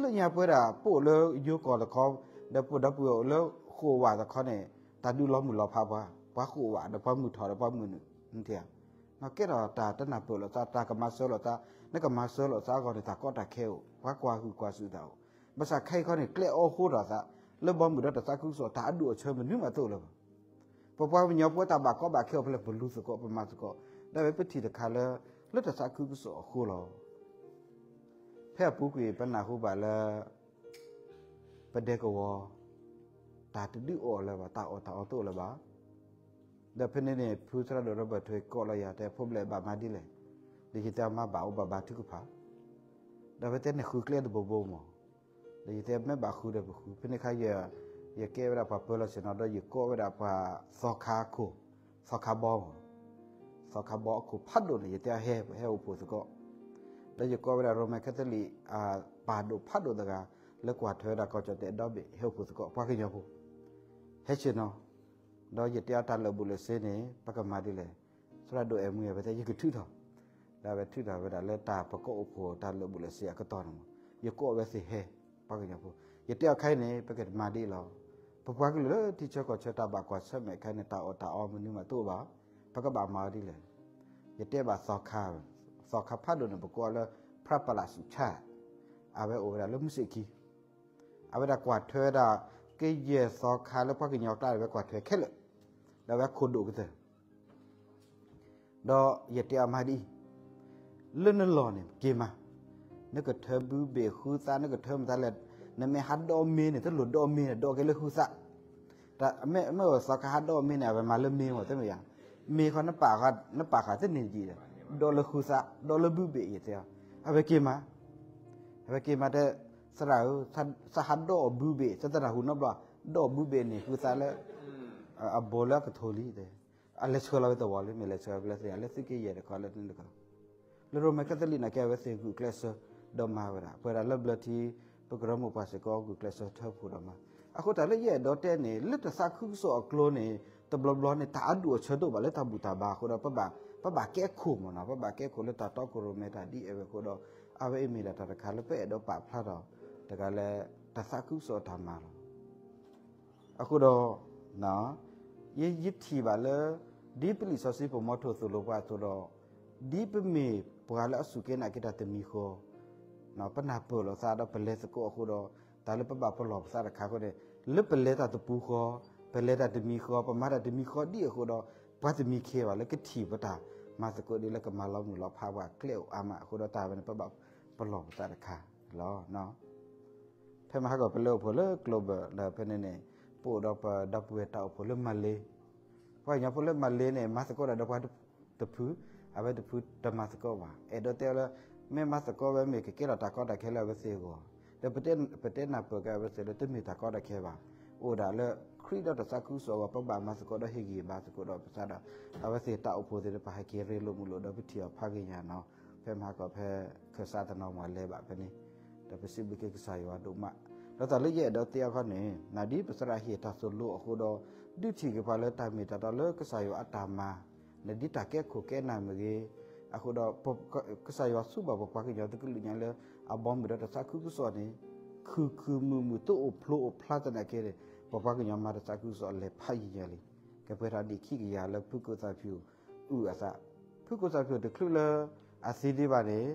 လၢညါပဝဲဒၣ်ပအိၣ်လၢယိၤကီၢ်တခီ, ဒီးပဒီပုၢ်ဝဲၢ်အိၣ်လၢဃိာ်ဝးတခီန့ၣ် တၢ်ဒုးလီၤမုၢ်လီၤဖးပှၤ, ပှၤဃိာ်ဝးဒီးပှၤမုၢ်ထီၣ်ဒီးပှၤမုၢ်နုာ်, နထံၣ်ဧါ. ကဲထီၣ်တၢ်တနၢ်ပၢၢ်လိာ်သး, တၢ်ကမၤစၢၤလိာ်သး, နကမၤစၢၤလိာ်သးအဂီၢ်န့ၣ် တၢ်ကီတၢ်ခဲအိၣ်, ပှၤကွၢ်ဟုၣ်ကွၢ်စူၣ်သးအိၣ်, ဘၣ်ဆၣ်ခဲအံၤခီန့ၣ် ကျဲအီဃိထီၣ်သး, လၢဘီမုၢ်ဒီးတၢ်သးခုကစီၣ် တၢ်အဒူၣ်အဆၢမနုၤမးတအိၣ်လၢၤဘၣ်. ပပှၤကညီဖိတၢ်ဘၣ်ကီဘၣ်ခဲအိၣ်ဖဲလဲၣ် ပလူၤသကိး ပမၤသကိး, ဒီးဝဲပထံၣ်တခါလၢ လၢတၢ်သးခုကစီၣ်အဃိလီၤ. ဖဲအပူၤကွံာ် ပနၢ်ဟူဘၣ်လၢ ပဒဲကဝီၤ တၢ်တဒုးအီၣ်လၢၤဘၣ်, တၢ်အီၣ်တၢ်အီတအိၣ်လၢၤဘၣ်. ဒီးဖဲန့ၣ်န့ၣ် ဖုသရၣ်ဒိၣ်ရီဘၢၣ်ထွဲကိးလီၤယၤ တဲဖိဘျဲၣ်ဘၣ်မၤဒ်လဲၣ်, ဒီးယတဲမၤဘၣ်အိၣ်ဘၣ်ဘါထုကဖၣ်, ဒီးဝဲတဲန့ၣ်ဃုကျဲတဘိဘိမး, ဒီးယတဲမ့ၢ်ဘၣ်ဃုဒီးပဃု, ဖဲန့ၣ်ခါ ယကဲဝဲဒၣ်ပှၤပၢလီၤဆ့ၣ်နီၤ ဒီးယကိးဝဲဒၣ်ပှၤသီခါခိၣ်, သီခါဘီမး, သီခါဘီအခိၣ်ဖးဒိၣ်န့ၣ် ယတဲဟဲ, ဟဲအိၣ်ဖှိၣ်သကိး, ဒီးယကိးဝဲဒၣ် Roman Catholic ပၢ်ဒိၣ်ဖးဒိၣ်တဂၤ လၢကွၢ်ထွဲဝဲဒၣ်ကီၢ်ကၠီၣ်တဲာ်ဒီဘ့ၣ် ဟဲအိၣ်ဖှိၣ်သကိး ပှၤကညီဖိ ဟဲဆ့ၣ်နီၤ, ဒီးယတဲအီၤတၢ်လၢာ်ဘူၣ်လၢာ်စ့န့ၣ် ပကမၤဒ်လဲၣ်, သရၣ်ဒိၣ်အဲၣ်မူအဝဲတဲ ယကထုးထီၣ်, ဒီးဝဲထုးထီၣ်ဝဲဒၣ်လၢတၢ်ပကအိၣ်ဖှိၣ်တၢ်လၢာ်ဘူၣ်လၢာ်စ့အကတီၢ်န့ၣ်မး, ယကိးအဝဲသ့ၣ်ဟဲ, ပှၤကညီဖိ, ယတဲအီၤခဲအံၤန့ၣ် ပကမၤဒ်အံၤလီၤ. ပပှၤကလုာ်လၢထံဆၢကီၢ်ဆၢတၢ်ဘၣ်ကွၢ်ဆၢၣ်မဲာ်ခဲအံၤန့ၣ် တၢ်အီၣ်တၢ်အီမနုၤမးတအိၣ်ဘၣ်, ပကဘၣ်မၤအီၤဒ်လဲၣ်. ယတဲဘၣ်သီခါ, သီခါဖးဒိၣ်န့ၣ် ပကိးအီၤလၢ ဖရၣ်ပလၣ်စူၣ်ဆၣ်, အဝဲအိၣ်ဝဲဒၣ်လၢမုၢ်စ့ၣ်ခံ အဝဲဒၣ်ကွၢ်ထွဲဝဲဒၣ် ကယဲၢ်သီခါလၢပှၤကညီကျါန့ၣ် အဝဲကွၢ်ထွဲခဲလၢာ်, ဒီးအဝဲခိၣ်ဒိၣ်ကတၢၢ်, ဒီးယတဲအီၤမၤဒ်အံၤ, လၢနလီၢ်န့ၣ် က့ၤမၤ, နကထၢဘုဘ့ၣ်ဃုသး နကထၢမတၤလဲၣ်, နမ့ၢ်ဟးဒီးမ့ၤန့ၣ် တလိၣ်ဒီးမ့ၤန့ၣ် ဒီးက့ၤလၢဃုသး, မ့ၢ်သီခါဟးဒီးမ့ၤန့ၣ် အဝဲမၤလၢမ့ၤမး တမ့ၢ်ဧါ, မ့ၤဃီ နပာ်ဃာ်တန့ၢ်ဒံးဒီး, ဒီးလၢဃုသး ဒီးလၢဘုဘ့ၣ် ယတဲအီၤ, အဝဲက့ၤမၤ အဝဲက့ၤမၤတဲ, သရၣ်ဧၢ, သးဟးဒီးအီၤဘုဘ့ၣ် သးတနၢ်ဟူနီတဘျီ, ဒီးအီၤဘုဘ့ၣ်န့ၣ် ဃုသးလၢ အဘိလၢအကထိလံ, အလဲၤဆှၢလီၤဝဲသဝီလံ, မ့ၢ်လဲၤဆှၢဝဲလၢသ့ၣ်ညါ လၢသုးက့ယဲၢ်တခီလၢန့ၣ်တခီ, လၢရိမ့ၤကဲသလံးန့ၣ်က့ အဝဲသ့ၣ်ဂုာ်ကျဲးစၢးဒီးမၤဝဲဒၣ်, ပဝဲဒၣ်လၢဘျၢထံ ပကရၢမိၢ်ပှၢ်စ့ၢ်ကီး ဂုာ်ကျဲးစၢးထၢဖှိၣ်ဒီးမၤ, အဃိတၢ်လၢယအဲၣ်ဒိးတဲန့ၣ် လၢတၢ်သးခုကစီၣ်အကျိၤန့ၣ် တဘျီဘျီန့ၣ် တၢ်အဒူၣ်အဆၢတအိၣ်ဘၣ် လၢတၢ်ဘူၣ်တၢ်ဘါအဃိဒီး ပဘၣ်ကဲခိၣ်မ့ၢ်နီၤ, ပဘၣ်ကဲခိၣ်လၢတၢ်တီခိၣ်ရိၣ်မဲတၢ်ဒ်အဝဲအဃိဒီး, အဝဲအံၤမ့ၢ်ဒၣ်တၢ်တခါလၢပအဲၣ်ဒိးပာ်ဖျါထီၣ် တဂၤလၢ တၢ်သးခုကစီၣ်အတၢ်မၤလီၤ. အဃိဒီး ယထံၣ်ဘၣ်လၢ ဒ်ပလံာ်စီဆှံပမီထိၣ်သိၣ်လိပှၤအသိးဒီး, ဒ်ပမ့ၢ်ပှၤလၢအစူၢ်က့ၤနာ်က့ၤတၢ်တမံၤဃီ, ပနၢ်ပၢၢ်လိာ်သးဒီးပလဲၤသကိးအဃိဒီး, တၢ်လၢပဘၣ်ပလီၢ်ပသးတခါအဃိန့ၣ်, လၢပလဲၤတၢ်တပူၤဃီ, ပလဲၤတၢ်တမံၤဃီ, ပမၤတၢ်တမံၤဃီဒ်အဃိဒီး, ပှၤတမံခ့ဘၣ်လၢကထံၣ်ပတၢ်မၤသကိးဒ်လၢကမၤလီၤမုၢ်လီၤဖးပှၤကျဲအိၣ်အါမးအဃိဒီး တၢ်ဝဲန့ၣ် ပဘၣ်ပလီၢ်ပသးတခါလီၤ. ဖဲမဟါကီၢ်ပလဲၤအိၣ်ဖှိၣ်လၢ global ဒီးဖဲန့ၣ်န့ၣ် ပအိၣ်ဒီးပဒီပုၢ်ဝဲၢ်တၢ်အိၣ်ဖှိၣ်လၢမၤလ့, ပှၤကညီဖိလၢမၤလ့န့ၣ် မၤသကိးတၢ်ဒီးပှၤတဖု, အဝဲတဖုတမၤသကိးဘၣ်. အဲၣ်ဒိးတဲလၢ မ့ၢ်မၤသကိးဝဲမ့ၢ်ကကဲထီၣ်တၢ်ကီတၢ်ခဲလၢအဝဲသ့ၣ်အဂီၢ်, ဒီးပတဲနၢ်ပၢၢ်က့ၤအဝဲသ့ၣ်လၢတမ့ၢ်တၢ်ကီတၢ်ခဲဘၣ်. အိၣ်ဒၣ်လၢခရံာ်ဒီးတၢ်သးခုကစီၣ်အဂီၢ် ပဘၣ်မၤသကိးဒီးဟ့ၣ်ဂံၢ်ဘါသကိးဒီးပသးဒီး အဝဲသ့ၣ်တၢ်အိၣ်ဖှိၣ်သ့ၣ်တဖၣ်ဟဲက့ၤရ့လိာ်မုာ်လိာ်ဒီးပထံၣ်အီၤဖးဂ့ၤညါနီၤ. ဖဲမဟါကီၢ်ဖဲခၢၣ်စးတနီၤမၤလဲၤဘၣ်ဖဲန့ၣ် ဒီးပစံးဘျုးက့ၤကစၢ်ယွၤဒိၣ်မး, ဒီးတၢ်လၢယအဲၣ်ဒိးတဲအခီန့ၣ် နဒ်ပသရၣ်ဟ့ၣ်တၢ်သိၣ်လိအဃိဒီး ဒုးထံၣ်က့ၤပှၤလၢတၢ်မ့ၢ်တၢ်တီလၢကစၢ်ယွၤအတၢ်မၤ, နဒ်တၢ်ကဲခိၣ်ကဲနၢ်မ့ၢ်ဂ့ၤ, အဃိဒီး ကစၢ်ယွၤဆူၣ်ဘၣ်ပပှၤကညီတကလုာ်ညါလၢ အဘီမုၢ်ဒီးတၢ်သးခုကစီၣ်န့ၣ် ခုၣ်ခုၣ်မုာ်မုာ် တအိၣ်ဖျိအိၣ်ဖျါသနာ်က့န့ၣ် ပပှၤကညီမၤတၢ်သးခုကစီၣ်လဲၤဖးယံၤညါလံ. ကပှဲၤထီၣ်နံၣ်ခံကယၤလၢဖုကိၣ်သၣ်ဖၠူၣ်အုၣ်အသး, ဖုကိၣ်သၣ်ဖၠူၣ်တချုးလၢအသံဒံးဘၣ်န့ၣ်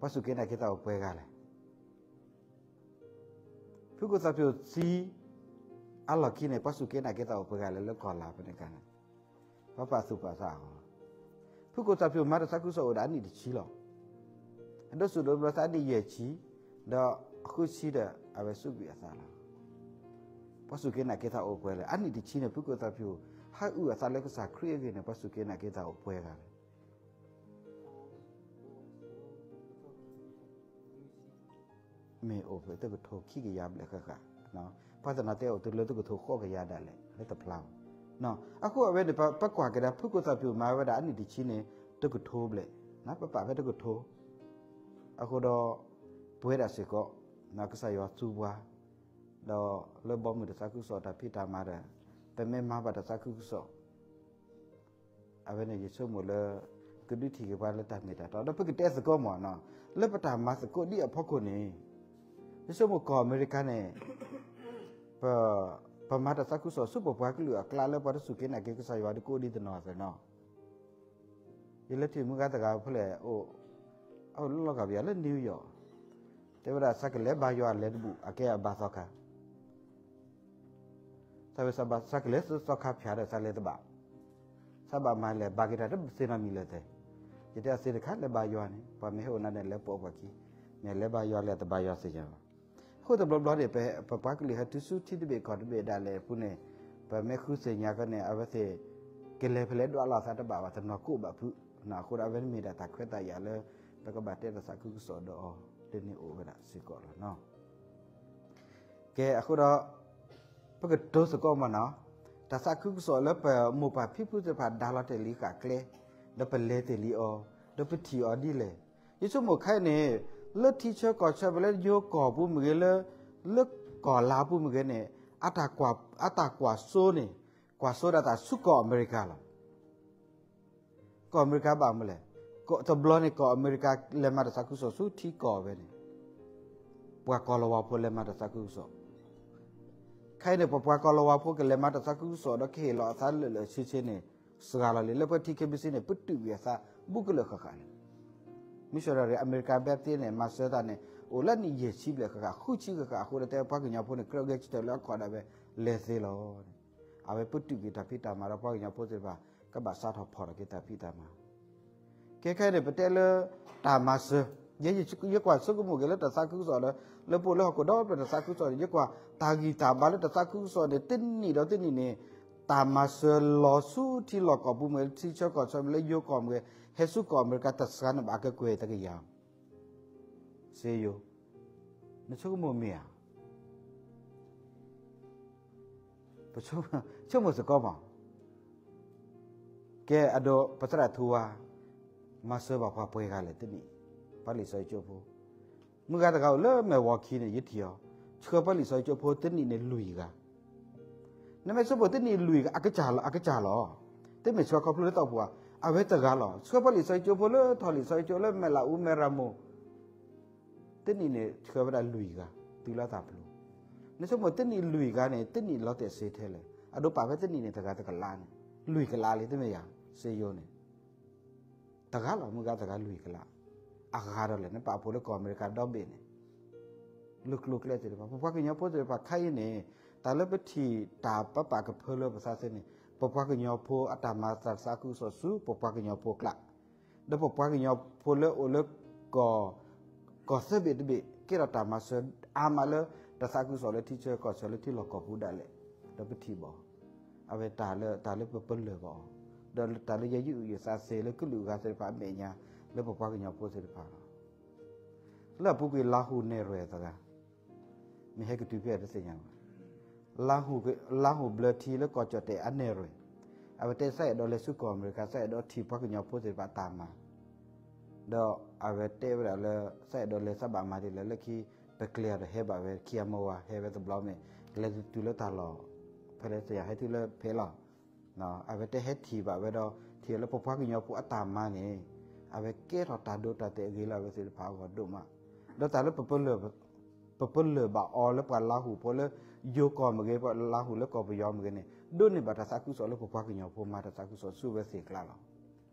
ပှၤစူၢ်က့ၤနာ်က့ၤသးအိၣ်ပှဲၤဂၤလဲၣ်. ဖုကိၣ်သၣ်ဖၠူၣ်သံအလီၢ်ခံန့ၣ် ပှၤစူၢ်က့ၤနာ်က့ၤသးအိၣ်ပှဲၤဂၤလဲၣ်လၢကီၢ်လၤဖဲန့ၣ်အခါန့ၣ် ပှၤပာ်သူၣ်ပာ်သးအီၤ. ဖုကိၣ်သၣ်ဖၠူၣ်မၤတၢ်သးခုကစီၣ်အိၣ်ဒၣ်အနံၣ်တဆံလီၤ. အဒိးဆူၣ်ဒိးဘျီသးအနံၣ်ယဲၢ်ဆံ, ဒီးအဃုဆံဒီးအဝဲစူးကွံာ်အသးလီၤ. ပှၤစူၢ်က့ၤနာ်က့ၤသးအိၣ်ပှဲၤလဲၣ်. အနံၣ်တဆံန့ၣ် ဖုကိၣ်သၣ်ဖၠူၣ် ဟးအုၣ်အသးလၢကစၢ်ခရံာ်အဂ့ၢ်န့ၣ် ပှၤစူၢ်က့ၤနာ်က့ၤသးအိၣ်ပှဲၤဂၤလဲၣ်. မ့ၢ်အိၣ်ဖဲတကထိခံကယၤဘျဲၣ်ဃၣ်ဃၣ်, ပှၤတနီၤတဲအိၣ်တုၤလၢတကထိဃိးကယၤဒၣ်လဲာ် လၢတဖျါဘၣ်. အဃိအဝဲန့ၣ် ပကွၢ်ကဒါ ဖုကိၣ်သၣ်ဖၠူၣ်မၤဝဲဒၣ်အနံၣ်တဆံန့ၣ် တကထိဘျဲၣ်, ပပာ်ဖဲတကထိ, အဃိဒီး ပဝဲဒၣ်စ့ၢ်ကီး ကစၢ်ယွၤသူပှၤ, ဒီးလၢဘီမုၢ်တၢ်သးခုကစီၣ်တၢ်ဖံးတၢ်မၤဒီး ပမ့ၢ်မၤဘၣ်တၢ်သးခုကစီၣ် အဝဲန့ၣ်ယဆိကမိၣ်လၢ ကဒုးထံၣ်က့ၤပှၤလၢတၢ်မ့ၢ်တၢ်တီ, ဒီးပကတဲသကိးမ့ၢ်နီၤ, လၢပတၢ်မၤသကိးဒ်အဖီခိၣ်န့ၣ် ယဆိကမိၣ်ကီၢ်အမဲရကၤန့ၣ် ပ ပမၤတၢ်သးခုကစီၣ်ဆူပပှၤကလုာ်အကျါလၢပှၤတစူၢ်က့ၤနာ်က့ၤကစၢ်ယွၤဒီးကအိၣ်ဒံးတနီၤသ့နီၤ. ယလဲၤထံၣ်မုၢ်ဂၤတဂၤဖဲလဲၣ်, အိၣ်လၢလီၤကီၢ်ပယီၤလၢ New York, တဲဝဲဒၣ် သးကလဲၤဘါယွၤလဲၤတဘူၣ် အကဲအဘါသီခါ သးဝဲသးဘၣ် သးကလဲၤသီခါဖၠးဒီးသးလဲၤတဘၣ်, သးဘၣ်မၤလဲၤဘါက့ၤတၢ်တသ့နီတမံၤလၢၤသ့, ယတဲအသ့တခါလဲၤဘါယွၤန့ၣ် ပှၤမ့ၢ်ဟဲအိၣ်နၤန့ၣ် လဲၤပိာ်ပှၤခံ, မ့ၢ်လဲၤဘါယွၤလဲၤတဘါယွၤသ့ၣ်ညါဘၣ်. အဃိတဘျီဘျီန့ၣ် ပပှၤကလုာ်ဟဲတုၤဆူထံတဘ့ၣ်ကီၢ်တဘ့ၣ်ဒၣ်လဲာ်အပူၤန့ၣ် ပမ့ၢ်ဃုသ့ၣ်ညါကီန့ၣ် အဝဲသ့ၣ် ကလဲၤဖဲလဲၣ်ဒွးလီၤသးတဘၣ်ဘၣ် တနီၤကိးဘၣ်ဖုး, အဃိဒီးအဝဲန့ၣ်မ့ၢ်ဒၣ်တၢ်ခွဲးတၢ်ယာ်လၢ ပကဘၣ်တဲတၢ်သးခုကစီၣ်ဒီးအီၤ ဒ်န့ၣ်အိၣ်ဝဲဒၣ်စ့ၢ်ကီးလီၤနီၤ. ကဲ အဃိဒီး ပကတိၤသကိးမ့ၢ်နီၤ, တၢ်သးခုကစီၣ်လၢပမိၢ်ပၢ်ဖံဖုသ့ၣ်တဖၣ်ဒါလီၤတဲာ်လံဃာ်ကျဲ, ဒီးပလဲၤတဲာ်လံအီၤ, ဒီးပထံၣ်အီၤဒ်လဲၣ်. ယဆိကမိၣ်ခဲအံၤန့ၣ် လၢထံဆၢကီၢ်ဆၢ ပလဲၤယိၤကီၢ်ပူၤမ့ၢ်ဂ့ၤ, လၢ လၢကီၢ်လၤပူၤမ့ၢ်ဂ့ၤန့ၣ် အတၢ်ကွၢ်စိန့ၣ် ကွၢ်စိဒၣ်တၢ်ဆူကီၢ်အမဲရကၤလီၤ. ကီၢ်အမဲရကၤဘၣ်မနုၤလဲၣ်, တဘျီန့ၣ် ကီၢ်အမဲရကၤလဲၤမၤတၢ်သးခုကစီၣ်ဆူထံကီၢ်ဝဲန့ၣ် ပှၤကီၢ်လၤဝါဖိလဲၤမၤတၢ်သးခုကစီၣ်. ခဲအံၤန့ၣ် ပပှၤကီၢ်လၤဝါဖိကလဲၤမၤတၢ်သးခုကစီၣ် ဒီးကဟ့ၣ်လီၤအသးလၢာ်လၢာ်ဆ့ဆ့န့ၣ် စှၤလီၤလံ. လၢပှၤထံၣ် K B C န့ၣ် ပတုာ်ကွံာ်အသးဘူးကလၢာ်ဃၣ်ဃၣ်လံ. မ့ၢ်စ့ၢ်ကီး အမဲရကၤ Baptist န့ၣ် မၤစၢၤတၢ်န့ၣ် အိၣ်လၢနံၣ်ယဲၢ်ဆံဘျဲၣ်ဃၣ်ဃၣ် ဃုဆံဃၣ်ဃၣ်အဃိဒီး တဲပှၤကညီဖိန့ၣ် ကြၢးဂဲၤဆၢထၢၣ်လၢအခီၣ်ဒၣ်ဝဲလဲၤသ့လီၤ. အဝဲပတုာ်ကွံာ်တၢ်ဖံးတၢ်မၤဒီး ပှၤကညီဖိသ့ၣ်တဖၣ် ကဘၣ်စးထီၣ်ဖီၣ်ထီၣ်က့ၤတၢ်ဖံးတၢ်မၤ ကဲခဲအံၤန့ၣ် ပတဲလၢတၢ်မၤစၢၤ, ယဲယကွၢ်ဆိကမိၣ်က့ၤလၢတၢ်သးခုကစီၣ်ဒီး လၢပအိၣ်လၢဟီၣ်ခိၣ်ဒီဖျၢၣ်တၢ်သးခုကစီၣ်န့ၣ် ယကွၢ်တၢ်ဂံၢ်တၢ်ဘါလၢတၢ်သးခုကစီၣ်န့ၣ် တနံၣ်ဒီးတနံၣ်န့ၣ် တၢ်မၤစၢၤလီၤဆူထံလီၢ်ကီၢ်ပူၤမ့ၢ်ဂ့ၤ ထံဆၢကီၢ်ဆၢမ့ၢ်ဂ့ၤ လၢယိၤကီၢ်မ့ၢ်ဂ့ၤ ဟဲဆူကီၢ်အမဲရကၤတစှၤန့ၣ်ဘၣ် အကကွဲၢ်တကယၤ စ့ယိၤ, နဆိကမိၣ်မ့ၢ်ဧါ. ပဆိကမိၣ်စ့ၢ်ကီးမး, ကဲအဒိ ပသရၣ်ထူဝါ မၤစၢၤဘၣ်ပှၤပှဲၤဂၤလဲၣ်တနံၣ်, ပှၤလံာ်စီဆှံကၠိဖိ, မုၢ်ဂၤတဂၤအိၣ်လၢမဲာ်ဝီၤခံန့ၣ် ယထံၣ်အီၤ, ဆှၢပှၤလံာ်စီဆှံကၠိဖိတနံၣ်န့ၣ်လွံၢ်ဂၤ နမ့ၢ်ဆိကမိၣ်တနံၣ်လွံၢ်ဂၤ အကစၢ်လီၤ, အကစၢ်လီၤ. တမ့ၢ်ဆှၢခီဖျိလၢတၢ်အိၣ်ဖှိၣ်ဘၣ်, အဝဲတဂၤလီၤ. ဆှၢပှၤလံာ်စီဆှံကၠိဖိလၢထီၣ်လံာ်စီဆှံကၠိလၢမဲာ်လးအူမဲာ်ရမိၢ်, တနံၣ်န့ၣ်ဆှၢဝဲဒၣ်လွံၢ်ဂၤ တုၤလၢတၢ်ပျိၤ. နဆိကမိၣ်တနံၣ်လွံၢ်ဂၤန့ၣ် တနံၣ်လီၤတဲာ်စ့ထဲလဲၣ်. အဒိပာ်ဖဲတနံၣ်န့ၣ် တဂၤတကလးန့ၣ် လွံၢ်ကလးလံ တမ့ၢ်ဧါ, စ့ယိၤန့ၣ် တဂၤလီၤ မုၢ်ဂၤတဂၤလွံၢ်ကလး, အဂၤဒီးလဲၣ် နပာ်ဖှိၣ်လၢကီၢ်အမဲရကၤဒီဘ့ၣ်န့ၣ် လၢကျိၤကျဲသ့ၣ်တဖၣ် ပပှၤကညီဖိသ့ၣ်တဖၣ်ခဲအံၤန့ၣ် တၢ်လၢပထံၣ်တၢ်ပပာ်ကဖၢလၢပသးသ့န့ၣ် ပပှၤကညီဖိအတၢ်မၤတၢ်သးခုကစီၣ်ဆူပပှၤကညီဖိအကျါ, ဒီးပပှၤကညီဖိလၢအိၣ်လၢကီၢ် ကီၢ်သၢဘ့ၣ်တဘ့ၣ် ကဲထီၣ်တၢ်မၤစၢၤအါမးလၢတၢ်သးခုကစီၣ်လၢထံဆၢကီၢ်ဆၢလၢထံလီၢ်ကီၢ်ပူၤဒၣ်လဲာ်, ဒီးပထံၣ်ဘၣ် အဝဲတၢ်လၢ တၢ်လၢပပလၢၢ်ဘၣ်အီၤ, ဒီးတၢ်လၢယဲယုၢ်အုၣ်ယသးသ့လၢကလုာ်အဂၤသ့ၣ်တဖၣ်အမဲာ်ညါ လၢပပှၤကညီဖိသ့ၣ်တဖၣ်လီၤ. လၢအပူၤကွံာ်လါဟူးနဲၣ်ရွဲၣ်သဂၤ မ့ၢ်ဟဲကတုၤဖဲအတသ့ၣ်ညါဘၣ်. လါဟူး လါဟူးဘျၢထံလၢကီၢ်ကၠီၣ်တဲၣ်အနဲၣ်ရွဲၣ်, အဝဲတဲသးအဲၣ်ဒိးလဲၤဆူကီၢ်အမဲရကၤ သးအဲၣ်ဒိးထံၣ်ပှၤကညီဖိသ့ၣ်တဖၣ်တၢ်မၤ, ဒီးအဝဲတဲဝဲဒၣ်လၢ သးအဲၣ်ဒိးလဲၤသးဘၣ်မၤဒ်လဲၣ်လၢခံ ပကျဲၤအီၤဒီးဟဲဘၣ်ဝဲခံအမါဝၤ ဟဲဝဲတဘျီမ့ၢ် ကလဲၤတုၤလၢတၢ်လီၢ် ဖဲလဲၣ်သ့ၣ်ညါ ဟဲတုၤလၢဖဲလီၤ. အဝဲတဲဟဲထံၣ်ဘၣ်ဝဲဒီး ထံၣ်လၢပပှၤကညီဖိအတၢ်မၤန့ၣ် အဝဲကဲထီၣ်တၢ်ဒိတၢ်တဲာ်အဂ့ၤလၢအဝဲသ့ၣ်တဖၣ်အဂီၢ်ဒိၣ်မး, ဒီးတၢ်လၢ ပပလၢၢ်ဘၣ်အီၤလၢပှၤလါဟူးဖိလၢ ယိၤကီၢ်မ့ၢ်ဂ့ၤ ပှၤလါဟူးလၢကီၢ်ပယီၤမ့ၢ်ဂ့ၤန့ၣ် ဒိးန့ၢ်ဘၣ်တၢ်သးခုကစီၣ်လၢပပှၤကညီဖိမၤတၢ်သးခုကစီၣ်ဆူအဝဲသ့ၣ်အကျါလီၤ.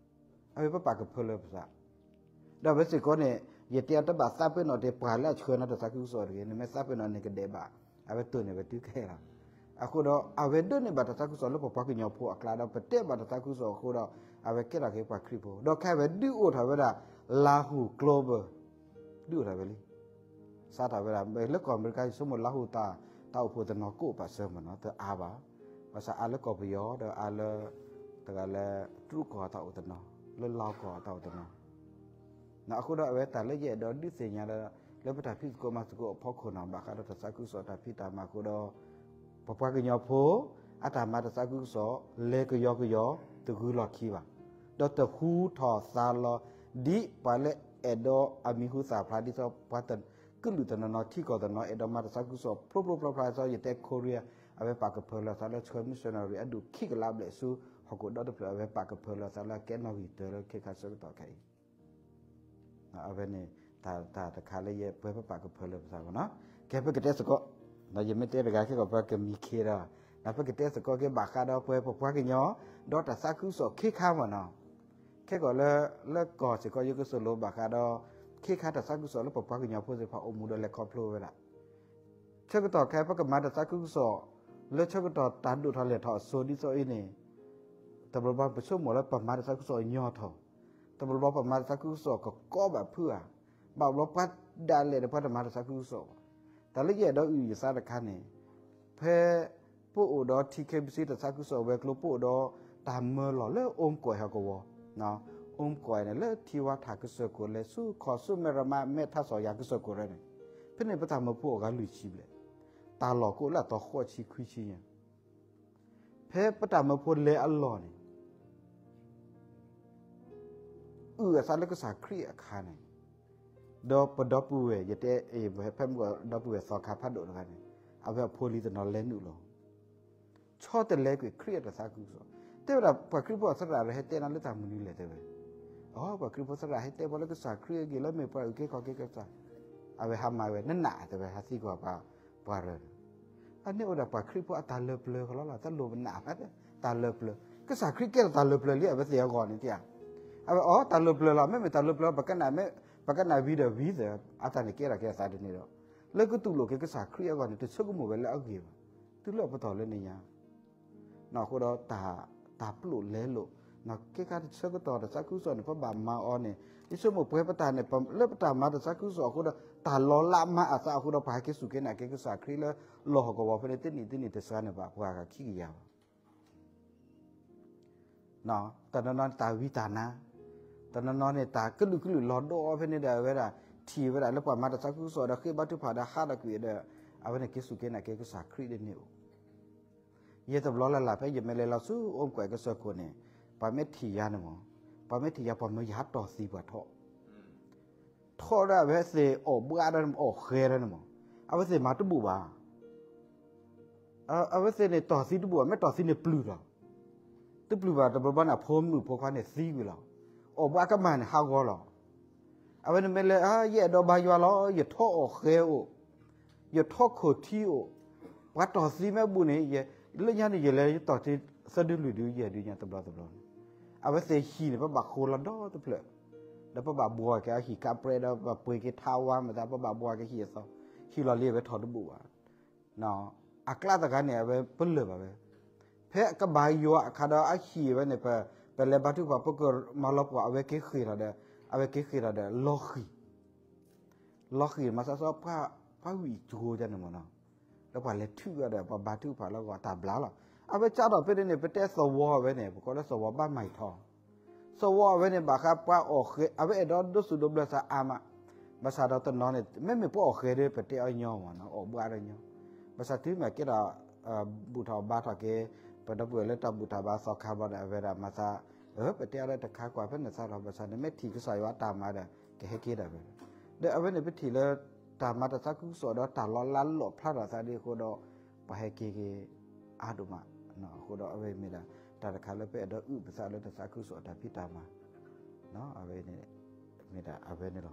အဝဲပပာ်ကဖၢလၢပသး ဒီးအဝဲစ့ၢ်ကီးန့ၣ် ယတဲအီၤတဘၣ်သးပ့ၤနီၣ်တ့ၢ်ပှၤလၢအဆှၢနၤတၢ်သးခုကစီၣ်တဂ့ၤ နမ့ၢ်သးပ့ၤနီၣ်န့ၣ်ကဒဲးဘၣ်, အဝဲတိၢ်န့ၢ်ဝဲတုၤခဲလီၤ. အဃိဒီး အဝဲဒိးန့ၢ်ဘၣ်တၢ်သးခုကစီၣ်လၢပပှၤကညီဖိအကျါဒီး ပတဲဘၣ်တၢ်သးခုကစီၣ်အဃိဒီး အဝဲကဲထီၣ်က့ၤပှၤခရံာ်ဖိ ဒီးခဲအံၤဝဲဒုးအိၣ်ထီၣ်ဝဲဒၣ် လါဟူး global ဒုးအိၣ်ထီၣ်ဝဲလံ စးထီၣ်ဝဲဒၣ် လၢကီၢ်အမဲရကၤ ယဆိကမိၣ်လါဟူးတၢ် တၢ်အိၣ်ဖှိၣ်တနီၤကိးပာ်စၢၤမ့ၢ်နီၤ တအါဘၣ်. ဘၣ်ဆၣ်အါလၢကီၢ်ပယီၤ ဒီးအါလၢ တဂၤလၢ တရူးကီၢ်တၢ်အိၣ်တနီၤ လၢလါကီၢ်တၢ်အိၣ်တနီၤ အဃိဒီးအဝဲတၢ်လၢယအဲၣ်ဒိးဒုးသ့ၣ်ညါဒီး လၢပတၢ်ဖံးသကိးမၤသကိးအဖီခိၣ်နီၤ ဘၣ်ဃးဒီးတၢ်သးခုကစီၣ်တၢ်ဖံးတၢ်မၤအဃိဒီး ပပှၤကညီဖိ အတၢ်မၤတၢ်သးခုကစီၣ် လဲၤကယီကယီ တဂုၤလီၢ်ခံဘၣ် ဒီးတဟူထီၣ်သါလီၤ ဒ်ပှၤလၢအဲၣ်ဒိးအမံၤဟူသၣ်ဖျါ ဒ်သိးပှၤကလုာ်တနီၤနီၤ ထံကီၢ်တနီၤ အဲၣ်ဒိးမၤတၢ်သးခုကစီၣ် ဖျိဖျိဖျါဖျါ ဒ်သိးယတဲ Korea အဝဲပာ်ကဖၢလၢအသးလၢဆှၢ missionary အဒူၣ်ခံကလးဘျဲၣ်ဆူ ဟီၣ်ခိၣ်ဒီတဖျၢၣ် အဝဲပာ်ကဖၢလၢအသးလၢအကဲနီၣ်ဂံၢ်တၢလၢခ့ခါဆၢကတီၢ်ခဲအံၤ အဝဲန့ၣ် တၢ်တခါလၢယပှဲၤပပာ်ကဖၢလၢပသးမ့ၢ်နီၤ ကဲပကတဲသကိး ယမ့ၢ်တဲတဂၤခဲကီး ပကမံၤခ့ဒီး ဒီးပကတဲသကိးက့ၤဘၣ်ဃးဒီးပှဲၤပပှၤကညီ ဒီးတၢ်သးခုကစီၣ်ခ့ခါမ့ၢ်နီၤ ခဲကီးလၢ လၢကီၢ်စ့ၢ်ကီး ယကသိၣ်လိဘၣ်ဃးဒီး ခ့ခါတၢ်သးခုကစီၣ်လၢပပှၤကညီဖိသ့ၣ်တဖၣ်အိၣ်မူဒီးလဲၤခီဖျိဝဲဒၣ် ဆၢကတီၢ်ခဲအံၤ ပကမၤတၢ်သးခုကစီၣ် လၢဆၢကတီၢ်တၢ်ဒိၣ်ထီၣ်လဲၢ်ထီၣ်အစိၤဒ်သိးအံၤန့ၣ် တဘျီဘျီပဆိကမိၣ်လၢပမၤတၢ်သးခုကစီၣ်ညီထီၣ် တဘျီဘျီပမၤတၢ်သးခုကစီၣ်ကကီဘၣ်ဖုးဧါ ဘၣ်ဘျီပှၤဒၣ်လဲာ်ဒီးပှၤတမၤတၢ်သးခုကစီၣ်ဘၣ် တၢ်လၢယအဲၣ်ဒိးအုၣ်ယသးတခါန့ၣ် ဖဲ ပအိၣ်ဒီး ထံခဲဘံစ့ တၢ်သးခုကစီၣ်ဝဲၤကျိၤ ပအိၣ်ဒီးတၢ်မၢလီၢ်လၢ အိမ်ကွဲး ဟီၣ်ကဝီၤ အိမ်ကွဲး န့ၣ် လၢထံဝါထၣ်ကစၢၢ်ခိၣ်လဲၤဆူ ခီၣ်ဆူမဲရမါ မဲထါစီၤယၤကစၢၢ်ခိၣ်ရၢန့ၣ် ဖဲန့ၣ်ပတၢ်မၢဖိအဂၤလွံၢ်ဆံဘျဲၣ် တၢ်လီၢ်ကအိၣ်လၢအသီဃိးဆံခွံဆံညါ ဖဲပတၢ်မၢဖိလဲၤအလီၢ်န့ၣ် အုၣ်အသးလၢကစၢ်ခရံာ်အခါန့ၣ် ဒီးပဒီပုၢ်ဝဲၢ် ယတဲ ဖဲမုၢ်ကီၢ်ဒီပုၢ်ဝဲၢ်သီခါဖးဒိၣ်တဂၤန့ၣ် အဝဲအဖိလံၤတနီၤလဲၤနုာ်လီၤ ဆီတလဲကွံာ်ခရံာ်အတၢ်သးခုကစီၣ် တဲဝဲဒၣ်ပှၤခရံာ်ဖိအသရၣ်ရၢဟဲတဲနၤလၢတၢ်မနုၤလဲၣ်တဲဝဲ အိ ပှၤခရံာ်ဖိသရၣ်ဟဲတဲပှၤလၢကစၢ်ခရံာ်အဂ့ၢ်လၢမ့ၢ်ပှၤအုၣ်က့ၤခီၣ်က့ၤကစၢ် အဝဲဟါမၢ်ဝဲ နနၢ်တဲဝဲ ဟးသံကွၢ်ပှၤရၢန့ၣ် အန့ၣ်အိၣ်ဒၣ်ပှၤခရံာ်ဖိအတၢ်လၢပျၢၤကလီလီၤ တလိၣ်ပနာ်ဘၣ် တၢ်လၢပျၢၤ ကစၢ်ခရံာ်ကဲထီၣ်တၢ်လၢပျၢၤလံ အဝဲသ့ၣ်အဂီၢ်န့ၣ်ဧါ အဝဲအိ တၢ်လၢပျၢၤလီၤ မ့မ့ၢ်တၢ်လၢပျၢၤ ပကနၣ် ပကနၣ်ဝံၤဒီးဝံၤသၢ အတၢ်န့ၣ်ကဲထီၣ်ကဲအသးတန့ၢ်ဒီး လၢကတူၢ်လိာ်က့ၤကစၢ်ခရံာ်အဂီၢ်န့ၣ် တဆိကမိၣ်ဝဲလၢအဂ့ၢ်ဘၣ် တုၤလၢအပတီၢ်လၢန့ၣ်ညါ အဃိဒီး တၢ်ပျိာ်လဲလိာ် ကဲခါတဆၢကတီၢ်တၢ်သးခုကစီၣ်န့ၣ် ပဘၣ်မၤအီၤန့ၣ် ယဆိကမိၣ်ပှဲၤပတၢ်န့ၣ် လၢပတၢ်မၤတၢ်သးခုကစီၣ်အဃိဒီး တၢ်လီၤလးမၤအသးအဃိဒီး ပှၤဟဲက့ၤစူၢ်က့ၤနာ်က့ၤကစၢ်ခရံာ်လၢလီၢ်ဟီၣ်ကဝီၤဖဲန့ၣ် တနံၣ်တနံၣ်တစှၤန့ၣ်ဘၣ် ပှၤဂၤခံကယၤဘၣ် တနီၤနီၤန့ၣ်တၢ်ဝံတၢ်နါ တနီၤနီၤန့ၣ် တၢ်ကလုာ်ကလုာ်လီၤဒိၣ်အီၤဖဲန့ၣ်ဒီး အဝဲဒၣ် ထံၣ်ဝဲဒၣ်လၢပှၤမၤတၢ်သးခုကစီၣ်ဒီး ဃ့ဘါထုကဖၣ်ဒီးဟးထီၣ်ကွံာ်ဒီး အဝဲန့ၣ်က့ၤစူၢ်က့ၤနာ်က့ၤကစၢ်ခရံာ်ဒ်န့ၣ်အိၣ် ယဲၢ်တဘျီလၢ်လၢ် ဖဲယမ့ၢ်လဲၤလီၤဆူအိမ်ကွဲးကစၢၢ်ခိၣ်န့ၣ် ပှၤမ့ၢ်ထံၣ်ယၤန့ၣ်မး ပှၤမ့ၢ်ထံၣ်ယၤ ပှၤမၢယၤတီၢ်သံပှၤထီၣ် ထီၣ်ဒီးအဝဲသ့ၣ်အီၣ်ဘှါဒီးအီၣ်ဃဲဒီးန့ၣ်မး အဝဲသ့ၣ်မၤတဘူၣ်ဘၣ် အဝဲသ့ၣ်န့ၣ်တီၢ်သံတဘူၣ်ဘၣ် မ့ၢ်တီၢ်သံန့ၣ်ပျုၢ်လီၤ တပျုၢ်ဘၣ်တဘျီဘျီန့ၣ် အဖိမုၣ်ဖိခွါန့ၣ်သံကွံာ်လီၤ အီၣ်ဘှါကမၢ်န့ၣ်ဟးဂီၤလီၤ အဝဲန့ၣ်မ့ၢ်လဲၤ ယအဲၣ်ဒိးဘါယွၤလီၤ ယထီၣ်အီၣ်ဃဲအိၣ် ယထီၣ်ခိၣ်ထံအိၣ် ပှၤတီၢ်သံမ့ၢ်ဘူၣ်န့ၣ် လၢညါန့ၣ် ယလဲၤယတီၢ်သံသၢဒုလွံၢ်ဒုယဲၢ်ဒုညါတဘျီတဘျီန့ၣ် အဝဲသ့ၣ်ဟံၣ်န့ၣ် ပဘၣ်ဃိလီၤဒီတဖျၢၣ် ဒီးပဘၣ်ဘှီက့ၤအဟံၣ်ကါပြဲဒီး ပဘၣ်ပှ့ၤက့ၤထါဝါမတၤ ပဘၣ်ဘှီက့ၤဟံၣ်အသီ ဟံၣ်လီၢ်လံအဝဲထီၣ်တဘူၣ်ဘၣ် အကျါတဂၤန့ၣ် အဝဲပလၢၢ်ဘၣ်ဝဲ, ဖဲကဘၣ်ယွၤအခါဒီးအဟံၣ်ဝဲန့ၣ် ပ ပလဲၤဘါထုကဖၣ် ပကမၤလီၤပှီၢ် အဝဲက့ၤဃ့ၢ်ထီၣ်ဒီး အဝဲက့ၤဃ့ၢ်ထီၣ်ဒီး လီၤဃံၤ, လီၤဃံၤ မၤသးသီ ပှၤဝံၣ်ကိၤဒ်န့ၣ်မ့ၢ်နီၤ, လၢပှၤလဲၤထုးအီၤဒီး ပှၤဘါထုကဖၣ်လၢအဂီၢ်တၢ်ဘျါလီၤ. အဝဲကၢ်ထီၣ်ဖဲန့ၣ်န့ၣ် ပတဲသဝီဝဲန့ၣ် ပကိးလၢသဝီဘၣ်မၤထီ သဝီအဝဲန့ၣ် ဘၣ်ဃးပှၤအီၣ်ဃဲၤ အဝဲအဲၣ်ဒိးဒိသူၣ်ဒိဘျၢသးအါမး, ဘၣ်ဆၣ်ဒီးတနီၤန့ၣ် မ့မ့ၢ်ပှၤအီၣ်ဃဲၤဒီး ပတဲအီၤညီမ့ၢ်နီၤ အီၣ်ဘှါဒီးညီ, ဘၣ်ဆၣ်တုၤမ့ၢ်ကဲထီၣ် ဘူၣ်ထီၣ်ဘါထီၣ်က့ၤ ပဒီပုၢ်ဝဲၢ်လၢတၢ်ဘူၣ်တၢ်ဘါသီခါဘျီဒီး အဝဲဒၣ်မၤသး အၢ ပတဲအီၤလၢတခါကွၢ်ဖဲနသးလီၤ ဘၣ်ဆၣ်န့ၣ် မ့ၢ်ထံၣ်ကစၢ်ယွၤအတၢ်မၤဒီး ကဟဲက့ၤဒၣ်ဝဲ, ဒီးအဝဲန့ၣ်ပထံၣ်လၢ တၢ်မၤတၢ်သးခုကစီၣ်ဒီးတၢ်လီၤလးလီၣ်ဖျါထီၣ်သးဒ်အဃိဒီး ပှၤဟဲက့ၤက့ၤအါဒိၣ်မး, အဃိဒီးအဝဲမ့ၢ်ဒၣ် တၢ်တခါလၢပအဲၣ်ဒိးအုၣ်ပသးလၢတၢ်သးခုကစီၣ်အတၢ်ဖံးတၢ်မၤ, အဝဲန့ၣ် မ့ၢ်ဒၣ်အဝဲန့ၣ်လီၤ.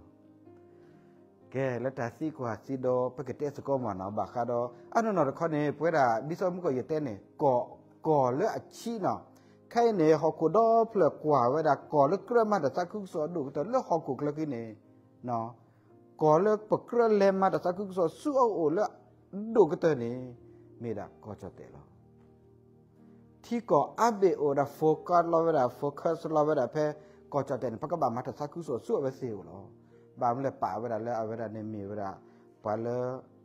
ကဲ လၢတၢ်သံကွၢ်သံဒီး ပကတဲသကိးမ့ၢ်နီၤ ဘၣ်ဃးဒီး အနီၢ်နီၢ်တခီန့ၣ် ပဝဲဒၣ် ဒ်သိးမုၢ်ကီၢ်ယတဲန့ၣ် ကီၢ် ကီၢ်လၢအဆံးနီၤ, ခဲအံၤန့ၣ် ဟီၣ်ခိၣ်ဒီဖျၢၣ်ကွၢ်ဝဲဒၣ် ကီၢ်လၢကြၢးမၤတၢ်သးခုကစီၣ်အဒိၣ်ကတၢၢ်လၢဟီၣ်ခိၣ်ချၢက့ၤန့ၣ် ကီၢ်လၢပကြၢးလဲၤမၤတၢ်သးခုကစီၣ်ဆူအအိၣ်လၢအဒိၣ်ကတၢၢ်န့ၣ် မ့ၢ်ဒၣ်ကီၢ်ကၠီၣ်တဲာ်လီၤ. ထံကီၢ်အါဘ့ၣ်အိၣ်ဝဲဒၣ် focus လီၤဝဲဒၣ် focus လီၤဝဲဒၣ်ဖဲ ကီၢ်ကၠီၣ်တဲာ်န့ၣ် ပကဘၣ်မၤတၢ်သးခုကစီၣ်ဆူအဝဲသ့ၣ်အအိၣ်လီၤ. ဘၣ်မနုၤလဲၣ် ပာ်ဝဲဒၣ်လၢအဝဲဒၣ်န့ၣ်မ့ၢ်ဝဲဒၣ် ပှၤလၢ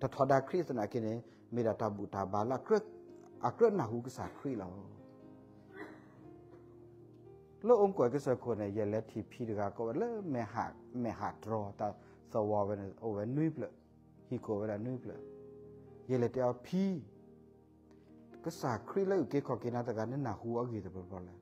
တထီဒါခရံာ်သနာ်က့န့ၣ် မ့ၢ်ဒၣ်တၢ်ဘူၣ်တၢ်ဘါလၢ အကြၢးနၢ်ဟူကစၢ်ခရံာ်လီၤ. လၢအိၣ်မူကီၢ်ကစၢၢ်ခိၣ်န့ၣ် ယလဲၤထံၣ်ဖံတဂၤကိးဝဲလၢ မဲာ်ဟးတြီ တၢ်သဝီဝဲန့ၣ် အိၣ်ဝဲနွံဖျၢၣ်, ဟံၣ်ခိၣ်ဝဲဒၣ်နွံဖျၢၣ်, ယလဲၤတဲအီၤဖံ ကစၢ်ခရံာ်လၢအုၣ်က့ၤခီၣ်က့ၤနၤတဂၤ နနၢ်ဟူအဂ့ၢ်တဘျီဘျီလဲၣ်,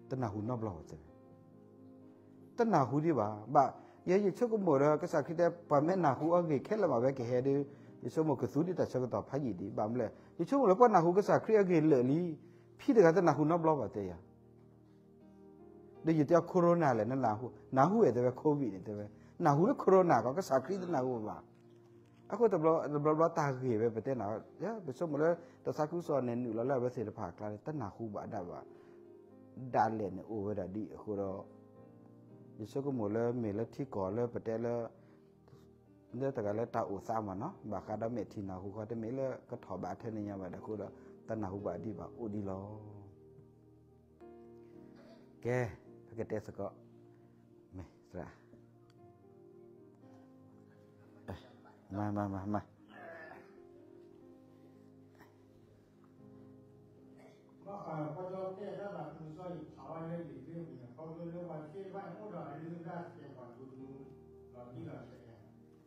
တနၢ်ဟူနီတဘျီဘၣ်တဲဝဲ တနၢ်ဟူဒံးဘၣ်, ဘၣ် ယဲယဆိကမိၣ်ဒီး ကစၢ်ခရံာ်တဲ ပှၤမ့ၢ်နၢ်ဟူအဂ့ၢ်ခဲလၢာ်မး ဝဲကဟဲဒီး ယဆိကမိၣ်ကသူဒ်တၢ်ဆၢကတီၢ်ဖးယံာ်ဒံး, ဘၣ်မနုၤလဲၣ် ယဆိကမိၣ်လၢပှၤနၢ်ဟူကစၢ်ခရံာ်အဂ့ၢ်လၢာ်လံ, ဖံတဂၤတနၢ်ဟူနီတဘျီဘၣ်တဲယၤ ဒီးယတဲအီၤ corona လဲၣ် နနၢ်ဟူ, နၢ်ဟူဝဲတဲဝဲ covid န့ၣ်တဲဝဲ, နၢ်ဟူလၢ corona ကီး ကစၢ်ခရံာ်တနၢ်ဟူဘၣ်. အဃိတဘျီဘျီတၢ်ဂ့ၢ်ဝဲပတဲနၤ, ပဆိကမိၣ်လၢ တၢ်သးခုကစီၣ်န့ၣ် နုာ်လီၤလၢအဝဲသ့ၣ်တဖၣ်အကျါန့ၣ် တနၢ်ဟူဘၣ်ဒၣ်ဘၣ်, ဒၣ်လဲာ်န့ၣ်အိၣ်ဝဲဒၣ်ဒ်အဃိဒီး ယဆိကမိၣ်လၢမ့ၢ်လၢထံကီၢ်လၢပတဲလၢ လၢတဂၤလၢတၢ်အိၣ်သးမးနီၤ ဘၣ်ဃးဒီးမဲာ်ထံနၢ်ဟူဃီ တမ့ၢ်လၢကထီၣ်ဘးထဲန့ၣ်ညါဘၣ်ဒၣ်အဃိဒီး တနၢ်ဟူဘၣ်ဒံးဘၣ်အိၣ်ဒံးလီၤ. ကဲ, ပကတဲသကိး, မ့ၢ်သရၣ်, မၤ, မၤ, မၤ, မၤ. ဘၣ်ဃးပှၤကညီတဲတၢ်သးခုကစီၣ်အံၤ ဖးဝဲလၢလံာ်သ့ၣ်အပူၤန့ၣ် ခီဖျိလၢပှၤသ့ၣ်တဖၣ်န့ၣ် အိၣ်ဒီးအလုၢ်အလၢ်သဲးပှၤဒိဒိ ဒီးဒ်လီၤ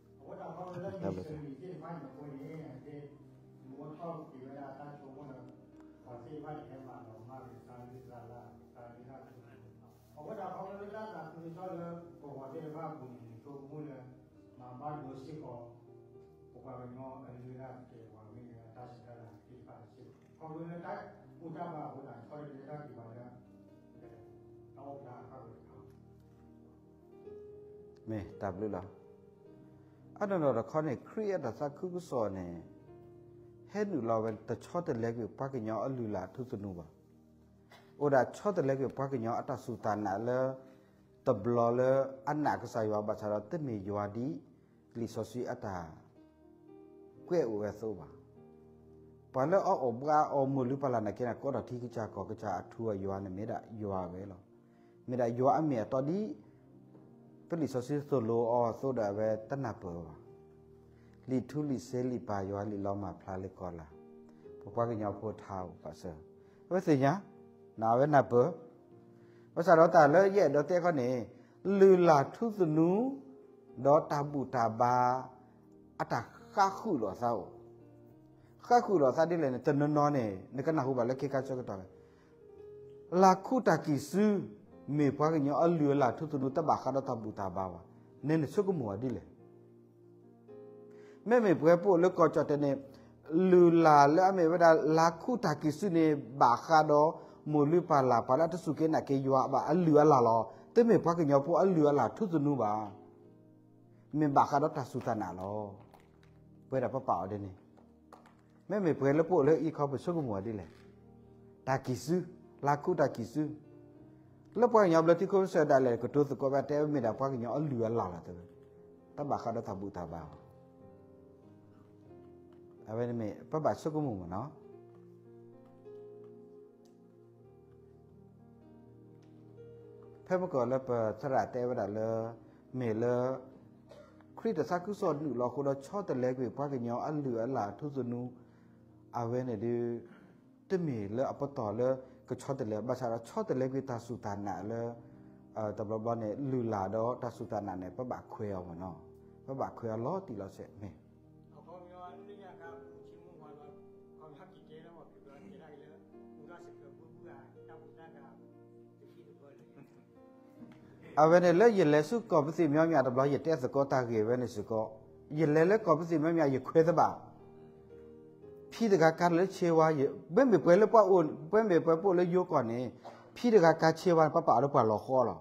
ဆဲး အဃိသတးခီဖျိလၢလံာ်စရ့လံာ်သ့ၣ်တဖၣ်န့ၣ်အဃိန့ၣ် အဝဲထီၣ်က့ၤဝဲဒၣ်တၢ်ဆိကမိၣ်လၢ ပှၤသ့ၣ်တဖၣ်န့ၣ် ဟဲမၤလီၤမၢ်က့ၤတၢ်လုၢ်တၢ်လၢ် တၢ်လုၢ်တၢ်လၢ် အဃိသတးခီဖျိလၢတၢ်သးခုကစီၣ်လၢကဝီၤသ့ၣ်တဖၣ်အပူၤန့ၣ် ဆိကမိၣ်လၢ မၤဘၣ်ဒိစ့ၢ်ကီး ပပှၤကညီအလုၢ်အလၢ်သဲးပှၤမ့ၢ်ဂ့ၤ အတၢ်ဆဲးတၢ်လၤသ့ၣ်တဖၣ်စ့ၢ်ကီး ခီဖျိလၢတၢ်ဘူၣ်တၢ်ဘါအဃိသတး ဆီတလဲတၢ်က့ၤပှၤလၢ တၢ်အိၣ်ဖျါအခါဝဲတခါ မ့ၢ်တၢ်ဘျုးလီၤ. အနီၢ်နီၢ်တခီန့ၣ် ခရံာ်အတၢ်သးခုကစီၣ်န့ၣ် ဟဲနုာ်လီၤဝဲတဆီတလဲကွံာ်ပှၤကညီအလုၢ်အလၢ်ထူသနူဘၣ်. အိၣ်ဒၣ်ဆီတလဲကွံာ်ပှၤကညီအတၢ်စူၢ်တၢ်နာ်လၢ တဘျီလၢအနာ်ကစၢ်ယွၤဘၣ်ဆၣ်ဒီး တမ့ၢ်ယွၤဒ် လံာ်စီဆှံအတၢ် ကွဲးအိၣ်ဝဲအသိးဘၣ်. ပှၤလၢအအီၣ်ဘှါအီၤမိၢ်လုၢ်ပၢ်လၢ်နာ်က့န့ၣ် ကိးထီၣ်ထံကစၢ်ကီၢ်ကစၢ်အထူအယွၤန့ၣ် မ့ၢ်ဒၣ်ယွၤဝဲလီၤ. မ့ၢ်ဒၣ်ယွၤအမ့ၢ်အတီဒ် ပလံာ်စီဆှံသိၣ်လိအီၤအသိးဒီး အဝဲတနၢ်ပၢၢ်ဘၣ်. လံာ်ထူလံာ်စ့လံာ်ပၢ်ယွၤလံာ်လီၤမၢ်ဖျါလၢကီၢ်လၢ် ပပှၤကညီဖိထါအိၣ်ပာ်စၢၤ အဝဲသ့ၣ်ညါ နဝဲနၢ်ပၢၢ် ဘၣ်ဆၣ်ဒီးတၢ်လၢယအဲၣ်ဒိးတဲခီန့ၣ် လုၢ်လၢ်ထူသနူ ဒီးတၢ်ဘူၣ်တၢ်ဘါ အတၢ်ဃါဃုာ်လိာ်သးအိၣ်, ဃါဃုာ်လိာ်သးဒ်လဲၣ်န့ၣ် တနီၤနီၤန့ၣ် နကနၢ်ဟူဘၣ်လၢခ့ခါဆၢကတီၢ်န့ၣ် လၢ်ခူတၢ်ကံၢ်စု မ့ၢ်ပှၤကညီအလုၢ်အလၢ်ထူသနူတဘၣ်ဃးဒီးတၢ်ဘူၣ်တၢ်ဘါဘၣ်, နဲနဆိကမိၣ်အီၤဒ်လဲၣ် မ့မ့ၢ်ပှၤပအိၣ်လၢကီၢ်ကၠီၣ်တဲာ်န့ၣ် လုၢ်လၢ်လၢအမ့ၢ်ဝဲဒၣ်လၢ်ခူတၢ်ကံၢ်စုန့ၣ် ဘၣ်ဃးဒီးမိၢ်လုၢ်ပၢ်လၢ် ပှၤလၢအတစူၢ်က့ၤနာ်က့ၤယွၤဘၣ်အလုၢ်အလၢ်လီၤ. တမ့ၢ်ပှၤကညီဖိအလုၢ်အလၢ်ထူသနူဘၣ်. မ့ၢ်ဘၣ်ဃးဒီးတၢ်စူၢ်တၢ်နာ်လီၤ. ပဝဲဒၣ်ပပာ်အီၤဒ်န့ၣ် မ့မ့ၢ်ပှၤလၢပအိၣ်လၢအံၤခီ ပဆိကမိၣ်အီၤဒ်လဲၣ်. တၢ်ကံၢ်စု, လၢ်ခူတၢ်ကံၢ်စု, လၢပှၤကညီဘျၢထံခဝ့ၡၢၣ်ဒၣ်လဲာ် ကတိၤသကိးဘၣ်တဲမ့ၢ်ဒၣ်ပှၤကညီအလုၢ်အလၢ်လီၤတဲဝဲ, တဘၣ်ဃးဒီးတၢ်ဘူၣ်တၢ်ဘါဘၣ်. အဝဲန့ၣ်မ့ၢ်ပဘၣ်ဆိကမိၣ်မ့ၢ်နီၤ. ဖဲမုၢ်ကီၢ်လၢပသရၣ်တဲဝဲဒၣ်လၢ မ့ၢ်လၢ ခရံာ်တသးခုကစီၣ်နုာ်လီၤအဃိဒီး ဆီတလဲကွံာ်ပှၤကညီအလုၢ်အလၢ်ထူသနူ အဝဲန့ၣ်ဒုး တမ့ၢ်လၢအပတီၢ်လၢ ကဆီတလဲ ဘၣ်ဆၣ်ဒီးဆီတလဲကွံာ်တၢ်စူၢ်တၢ်နာ်လၢ တဘျီဘျီန့ၣ် လုၢ်လၢ်ဒီးတၢ်စူၢ်တၢ်နာ်န့ၣ် ပဘၣ်ခွဲးအီၤမ့ၢ်နီၤ. ပဘၣ်ခွဲးအီၤလီၤတံၢ်လီၤဆဲးမ့ၢ် အဝဲန့ၣ် လၢယလဲၤဆူကီၢ်ပသ့ၣ်မညီမညီတဘျီ ယတဲသကိးတၢ်ဂ့ၢ်ဝဲန့ၣ်စ့ၢ်ကီး, ယလဲၤလၢကီၢ်ပသ့ၣ်မညီမညီ ယခွဲးသဘၣ် ဖံတဂၤကါလၢဆ့ဝါ, ပမ့ၢ်ပှဲၤလၢပှၤအိၣ် ပမ့ၢ်ပှဲၤပအိၣ်လၢယိၤကီၢ်န့ၣ် ဖံတဂၤကါဆ့ဝါန့ၣ် ပပာ်အီၤလၢပှၤလီၤဃီလီၤ.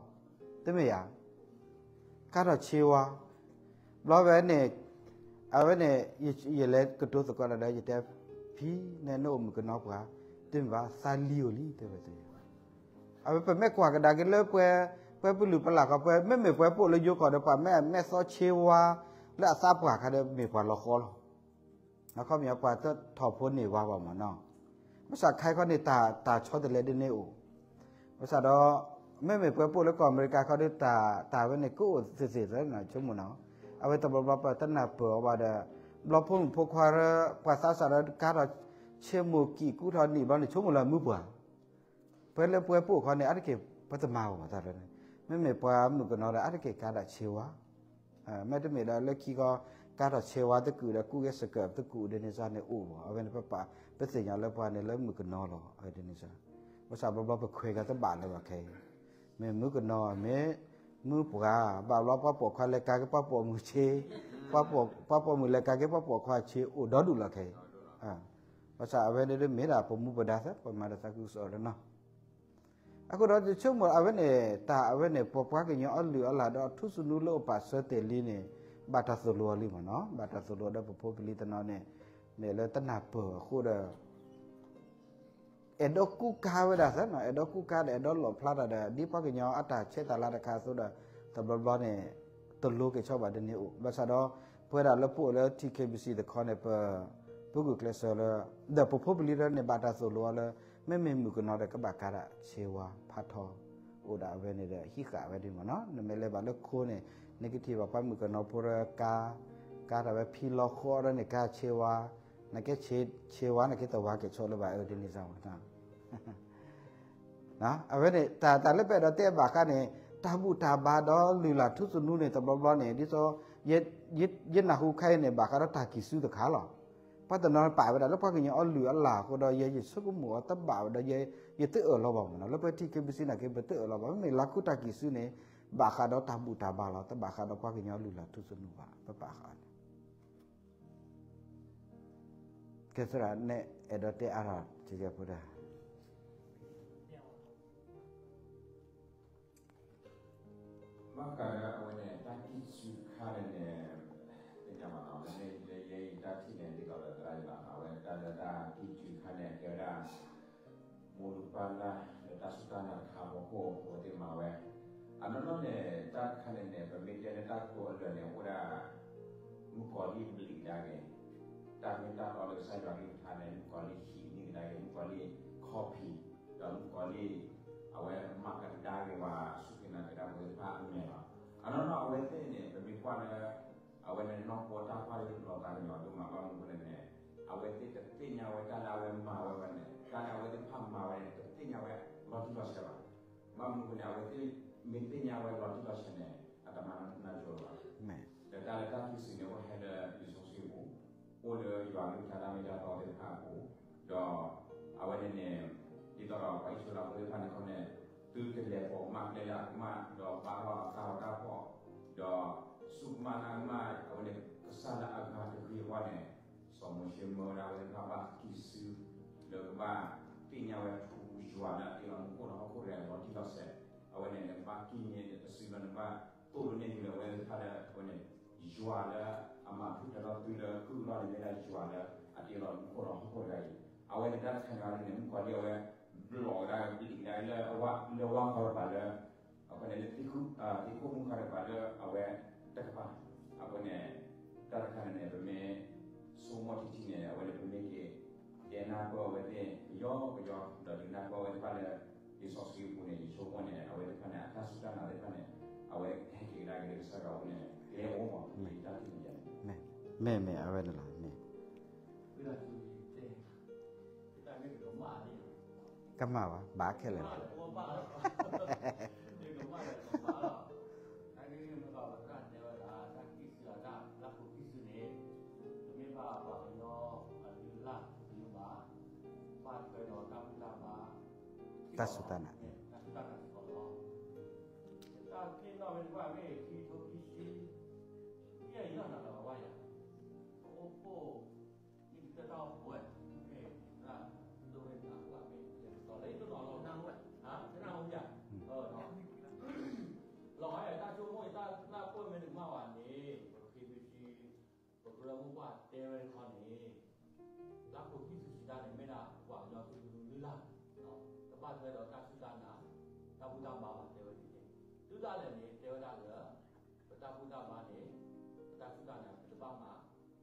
တမ့ၢ်ဧါ. ကါထီၣ်ဆ့ဝါ ဘျီဝဲန့ၣ် အဝဲန့ၣ် ယလဲၤကတိၤသကိးတၢ်ဒီး ယတဲ ဖံန့ၣ် နအိၣ်မုၣ်ကနီၤပှၤ တမ့ၢ်ဘၣ် သးလံအိၣ်လံ တဲဝဲ. အဝဲပမ့ၢ်ကွၢ်ကဒါက့ၤလၢပှဲၤ ပှဲၤပလုၢ်ပလၢ်ဃီ ပှဲၤမ့မ့ၢ်ပှဲၤပအိၣ်လၢယိၤကီၢ်ဒီး ပှၤမ့ၢ်မဲာ်သီဆ့ဝါ လၢအသးပှၢ်ခါဒီး မ့ၢ်ပှၤလီၤဃီလီၤ. အခီပညီ ပှၤတထီၣ်ဖိန့ၢ်ဝါဘၣ်မ့ၢ်နီၤ. ဘၣ်ဆၣ်ခဲအံၤခီန့ၣ် တၢ်ဆီတလဲဒ်န့ၣ်အိၣ် ဘၣ်ဆၣ်ဒီး မ့မ့ၢ်ပှဲၤပအိၣ်လၢကီၢ်အမဲရကၤခီဒီး တၢ်ဝဲန့ၣ် ကအိၣ်သ့ၣ်သ့ၣ်လီၤ ဆိကမိၣ်နီၤ. အဝဲတဘျီဘျီပတနၢ်ပၢၢ်အီၤဘၣ်ဒီး ဘျီဖိမုၣ်ဖိခွါရၢ ပှၤသးစၢ်ဒီးကါထီၣ်ဆ့မိၢ်ကံၢ်ကူထီၣ်နံၣ်ဘျီန့ၣ် ဆိကမိၣ်လၢမုၢ်ပှၢ် ပှဲၤလၢပှဲၤပအိၣ်ခီန့ၣ် အါတက့ၢ် ပတမၤအီၤဘၣ်တၢ်လၢန့ၣ် မ့မ့ၢ်ပှၤမုၣ်ကနီၤဒီး အါတက့ၢ်ကါဒၣ်ဆ့ဝါ မ့တမ့ၢ်ဒီးလၢခံခီ ကါထီၣ်ဆ့ဝါတကုာ်ဒီး ကူကဲစကၢၢ်တကုာ်ဒ်န့ၣ်စ့ၢ်န့ၣ်အိၣ်ဘၣ်. အဝဲန့ၣ်ပပာ် ပသ့ၣ်ညါလၢပှၤန့ၣ်လၢမုၣ်ကနီၤလီၤ ဒ်န့ၣ်စ့ၢ်. ဘၣ်ဆၣ်ဘျီဘျီပခွဲးကတဘၣ်လၢၤဘၣ်ခဲအံၤ မ့ၢ်မုၣ်ကနီၤ မ့ၢ်မုၢ်ပှၢ် ဘၣ်ဘျီပှၤပိာ်ခွါလဲၤကၤက့ၤပှၤပိာ်မုၣ်ဆ့ ပှၤပိာ်မုၣ်လဲၤကၤက့ၤပှၤပိာ်ခွါဆ့အိၣ်ဒီဒူၣ်လီၤခဲအံၤ. ဘၣ်ဆၣ်အဝဲန့ၣ်ဒ်မ့ၢ်ဒၣ်ပမူပဒါသၢ ပမၤဒီးသးခုကစီၣ်ဒီးနီၤ အဃိဒီးယဆိကမိၣ်အဝဲန့ၣ် တၢ်အဝဲန့ၣ် ပပှၤကညီအလုၢ်အလၢ်ဒီးထူသနူလၢအိၣ်ပာ်စၢၤတ့ၢ်လံန့ၣ် ဘၣ်တၢ်သိၣ်လိအီၤလံမ့ၢ်နီၤ. ဘၣ်တၢ်သိၣ်လိဒီးပဖိပလံၤတနီၤန့ၣ် မ့ၢ်လၢတနၢ်ပၢၢ်အဃိဒီး အဲၣ်ဒိးကူကါဝဲဒၣ်သ့နီၤ, အဲၣ်ဒိးကူကါဒီး အဲၣ်ဒိးလီၣ်ဖျါတၢ်ဒီး ဒ်ပှၤကညီအတၢ်ဆဲးတၢ်လၤတခါအသိးဒီး တဘျီဘျီန့ၣ် တလိက့ၤဆီဘၣ်ဒ်န့ၣ်အိၣ်. ဘၣ်ဆၣ်ဒီး ပဝဲဒၣ်လၢပအိၣ်လၢ ထံ ခ့ဘံၣ်စံၣ် တခီန့ၣ် ပ ပဂုာ်ကျဲးစၢးလၢ ဒီးပဖိပလံၤတနီၤန့ၣ် ဘၣ်တၢ်သိၣ်လိအီၤလၢ မ့မ့ၢ်မုၣ်ကနီၤဒီး ကဘၣ်ကါဒၣ်ဆ့ဝါဖးထီ အိၣ်ဒၣ်ဝဲန့ၣ်ဒီး ဟံးဃာ်ဝဲဒ်မ့ၢ်နီၤ. နမ့ၢ်လဲၤဘၣ်လၢခိန့ၣ် နကထံၣ်ဘၣ်ပှၤမုၣ်ကနီၤဖိဒီးကါ, ကါတၢ်ဝဲဖံလီၤဃီဒီးန့ၣ် ကါဆ့ဝါ, နကဲဆ့ဝါ နကဲတဝါကဲၤဆီလၢၤဘၣ်အၢ ဒ်န့ၣ်စ့ၢ်ဝဲ အဝဲန့ၣ် တၢ် တၢ်လၢပအဲၣ်ဒိးတဲဘၣ်ဃးန့ၣ် တၢ်ဘူၣ်တၢ်ဘါဒီးလုၢ်လၢ်ထူသနူန့ၣ် တဘျီဘျီန့ၣ် ဒ်သိး ယ ယ ယနၢ်ဟူခဲအံၤန့ၣ် ဘၣ်ဃးဒီးတၢ်ကံၢ်စုတခါလီၤ. ပှၤတနီၤပာ်ဝဲဒၣ်လၢပှၤကညီအလုၢ်အလၢ်အဃိဒီး ယဲယဆိကမိၣ်အီၤတဘၣ်ဝဲဒီး ယ ယတအၢၣ်လီၤဘၣ်မ့ၢ်နီၤ. လၢပှၤထံ ခ့ဘံၣ်စံၣ် နာ်က့ ပတအၢၣ်လီၤဘၣ်. မ့မ့ၢ်လၢခုတၢ်ကံၢ်စုန့ၣ် ဘၣ်ဃးဒီးတၢ်ဘူၣ်တၢ်ဘါလီၤ. တဘၣ်ဃးဒီးပှၤကညီလုၢ်လၢ်ထူသနူဘၣ် ပပာ်ဃာ်န့ၣ် ကဲသရၣ်နဲၣ်အဲၣ်ဒိးတဲအါထီၣ် ကဲကဲဖိဒၣ် ဘၣ်ဃးဒီးအဝဲန့ၣ် တၢ်ကံၢ်စုတခါန့ၣ်န့ၣ် သ့ၣ်ညါဘၣ်နီၤ လၢယဲအံၤတၢ်ထံၣ်န့ၣ် ဒ်သိးဒီးသရၣ်ယဘၣ်ဃးဝဲ တၢ်လၢတၢ်ကံၢ်စုတခါန့ၣ် ကဲဝဲဒၣ် မိၢ်လုၢ်ပၢ်လၢ်လၢတၢ်စူၢ်တၢ်နာ်တခါအဖီခိၣ် အဝဲသ့ၣ်မၤဝဲ အနီၢ်နီၢ်န့ၣ် တၢ်တခါန့ၣ်န့ၣ် ပမ့ၢ်တဲလၢတၢ်ကတိၤအလၢာ်န့ၣ် အိၣ်ဒၣ် မုၣ်ကီၤလံၢ်ဘျံးကဒါက့ၤ တၢ်မ့ၢ်တၢ်တီလၢကစၢ်ယွၤကလုၢ်ကထါန့ၣ် မုၣ်ကီၤလံၢ်ဟံးန့ၢ်ကဒါက့ၤ မုၣ်ကီၤလံၢ်ခီၣ်ဖံး ဒီးမုၣ်ကီၤလံၢ် အဝဲမၤကဒါက့ၤပှၤစူၢ်က့ၤနာ်က့ၤတၢ်ဖိသ့ၣ်တဖၣ်အမဲာ်လီၤ. အနီၢ်နီၢ်အဝဲသ့ၣ်န့ၣ် ပမ့ၢ်ကွၢ်လၢ အဝဲန့ၣ်နီၢ်ကီၢ်တၢ်ကွၢ်လၢလီၤသးကညီၤဒိၣ်မး ဘၣ်မနုၤအဃိလဲၣ်န့ၣ် အဝဲသ့ၣ်တသ့ၣ်ညါဝဲတၢ်လၢအဝဲမၤဝဲဘၣ်န့ၣ် တၢ်လၢအဝဲသ့ၣ်တဖၣ်မၤဝဲန့ၣ် တသ့ၣ်ညါဝဲလီၤတံၢ်လီၤဆဲးဘၣ်. ဘၣ်မနုၤအဃိန့ၣ် အဝဲသ့ၣ်မ့ၢ်သ့ၣ်ညါဝဲလီၤတံၢ်လီၤဆဲးန့ၣ် အတမၤနၢၤကၠိလၢၤဘၣ်. ဒီးတၢ်လၢတၢ်ထူစံးန့ၣ် အိၣ်ဟဲလၢလံာ်စီဆှံပူၤ အိၣ်လၢယွၤကလုၢ်ကထါတၢ်မ့ၢ်တၢ်တီသ့ၣ်တဖၣ်အပူၤ ဒီး အဝဲန့ၣ်န့ၣ် ဒ်သိးဒီးပှၤအံၣ်စရ့လးဖိသ့ၣ်တဖၣ်န့ၣ်ခီန့ၣ် သုတလဲၤပိာ်မၣ်ကျဲလၢအကမၣ် ဒီးဘါထီၣ်အတၢ်ဂီၤတၢ်ဖီၣ် ဒီးစူၢ်ကမၣ်နာ်ကမၣ် အဝဲန့ၣ် ကစၢ်လၢအဂၤတဂ့ၤအဂီၢ်န့ၣ် စီၤမိၤၡ့မၢဝဲဒၣ်အဝဲသ့ၣ်တဖၣ်ဘၣ်ကံၢ်စု လၢကဘၣ်သ့ၣ်ညါဝဲထူယွၤလၢအတ့လီၤမူခိၣ်ဒီးဟီၣ်ခိၣ်တဂၤအံၤလီၤတံၢ်လီၤဆဲး အဝဲန့ၣ် နကဘၣ်ကံၢ်န့ၢ်အစုလီၤ နကဘၣ်သိၣ်လိနဲၣ်ယုာ်လၢအဝဲသ့ၣ်တဖၣ်လၢ အဝဲန့ၣ် ယွၤလၢအမၤထူၣ်ဖျဲးထီၣ်သုလၢကုၢ်အလီၢ်န့ၣ် မ့ၢ်ဒၣ်ယွၤလၢအတ့လီၤမူခိၣ်ဒီးဟီၣ်ခိၣ်တဂၤအံၤ အဝဲန့ၣ်တၢ်တခါန့ၣ်န့ၣ် မုၣ်ကီၤလံၢ်အဝဲ ဘျီၣ်ဝဲဒၣ်ဘျံးကဒါလၢအဝဲ လၢဝါခီတကပၤလၢ အဃိန့ၣ်လၢ သံခိၣ်မူခီတကပၤလၢအဝဲတကပၤ အဃိန့ၣ် တၢ်တခါန့ၣ်န့ၣ် ပမ့ၢ် စ ဆိကမိၣ်ထံထံန့ၣ် အဝဲန့ၣ်ပမ့ၢ်က့ၤ ကဲနၢ်ပၢၢ်အဝဲသ့ၣ် ကယီကယီ ဒီးဒုးနၢ်ပၢၢ်အဝဲသ့ၣ်တဖၣ်လၢ လံာ်စီဆှံအပူၤန့ၣ် ယဆိကမိၣ်န့ၣ် အဝဲသ့ၣ်တဖၣ်န့ၣ် အတၢ်စူၢ်တၢ်နာ်သ့ၣ်တဖၣ်န့ၣ် အဝဲဟဲက့ၤကဒါက့ၤလၢကစၢ်ယွၤအအိၣ်န့ၣ် ကဲအိၣ်မး မ့ၢ်တၢ်ထံၣ်န့ၣ် မ့ၢ်မ့ၢ်အဝဲန့ၣ်လီၤ မ့ၢ် ကမၣ်ဘၣ် ဘၣ်ခဲလၢာ်လီၤ တၢ်ဂ့ၢ်မ့ၢ်ဘၣ်ဝဲဒၣ်တဲဝဲဒၣ် တၢ်ကံၣ်စံးအတၢ်လၢ်ခိၣ်ကံၣ်စံးန့ၣ် တမ့ၢ်ဘၣ်ပှၤကညီအလုၢ်အလၢ်တမ့ၢ်ဘၣ်, ဘၣ်ထွဲဒီးတၢ်ဘူၣ်တၢ်ဘါ, တၢ်စူၢ်တၢ်နာ်, တၢ်စူၢ်တၢ်နာ်စ့ၢ်ကီးလီၤ. တၢ်ခံနီၣ်မ့ၢ်တဖၣ်မ့ၢ်ခံထိခံဆံ, ယဲၢ်ယီၢ်နၤလီၤဘၣ်ယၤ, ပအိၣ်ဖှိၣ် မ့ၢ်တၢ်အိၣ်ဖှိၣ်ဝဲ, မ့ၢ်တၢ်ဒိၣ်ဝဲနၤဘၣ်မ့ၢ် ယကတီၤလၢယတနီၤလီၤနၢ်ဟူဝဲ, နၢ်ဟူယၤ, လီၤဂာ်ယတၢ်ဆိကမိၣ် ယတၢ်နၢ်ပၢၢ်မ့ၢ်တကမၣ်ဘၣ်န့ၣ် ပကဃ့ဘုဆံ ပကရၢမိၢ်ပှၢ်တဲဝဲတခီန့ၣ် လၢခိၣ်ခံဆံတၢ်န့ၣ် မ့ၢ်ဒၣ်ပှၤကညီသုးမုၢ်လုၢ်လၢ်, တဘၣ်ထွဲဒီးတၢ်စူၢ်တၢ်နာ်, တၢ်ဘူၣ်တၢ်ဘါဘၣ်တဲဝဲဒ်န့ၣ်, တုၤဒၣ်လဲာ်န့ၣ် တဲဝဲဒၣ်လၢ ပတၢ်ဘူၣ်တၢ်ဘါန့ၣ် ပတၢ်စူၢ်တၢ်နာ်န့ၣ် ပတဘၣ်မၤ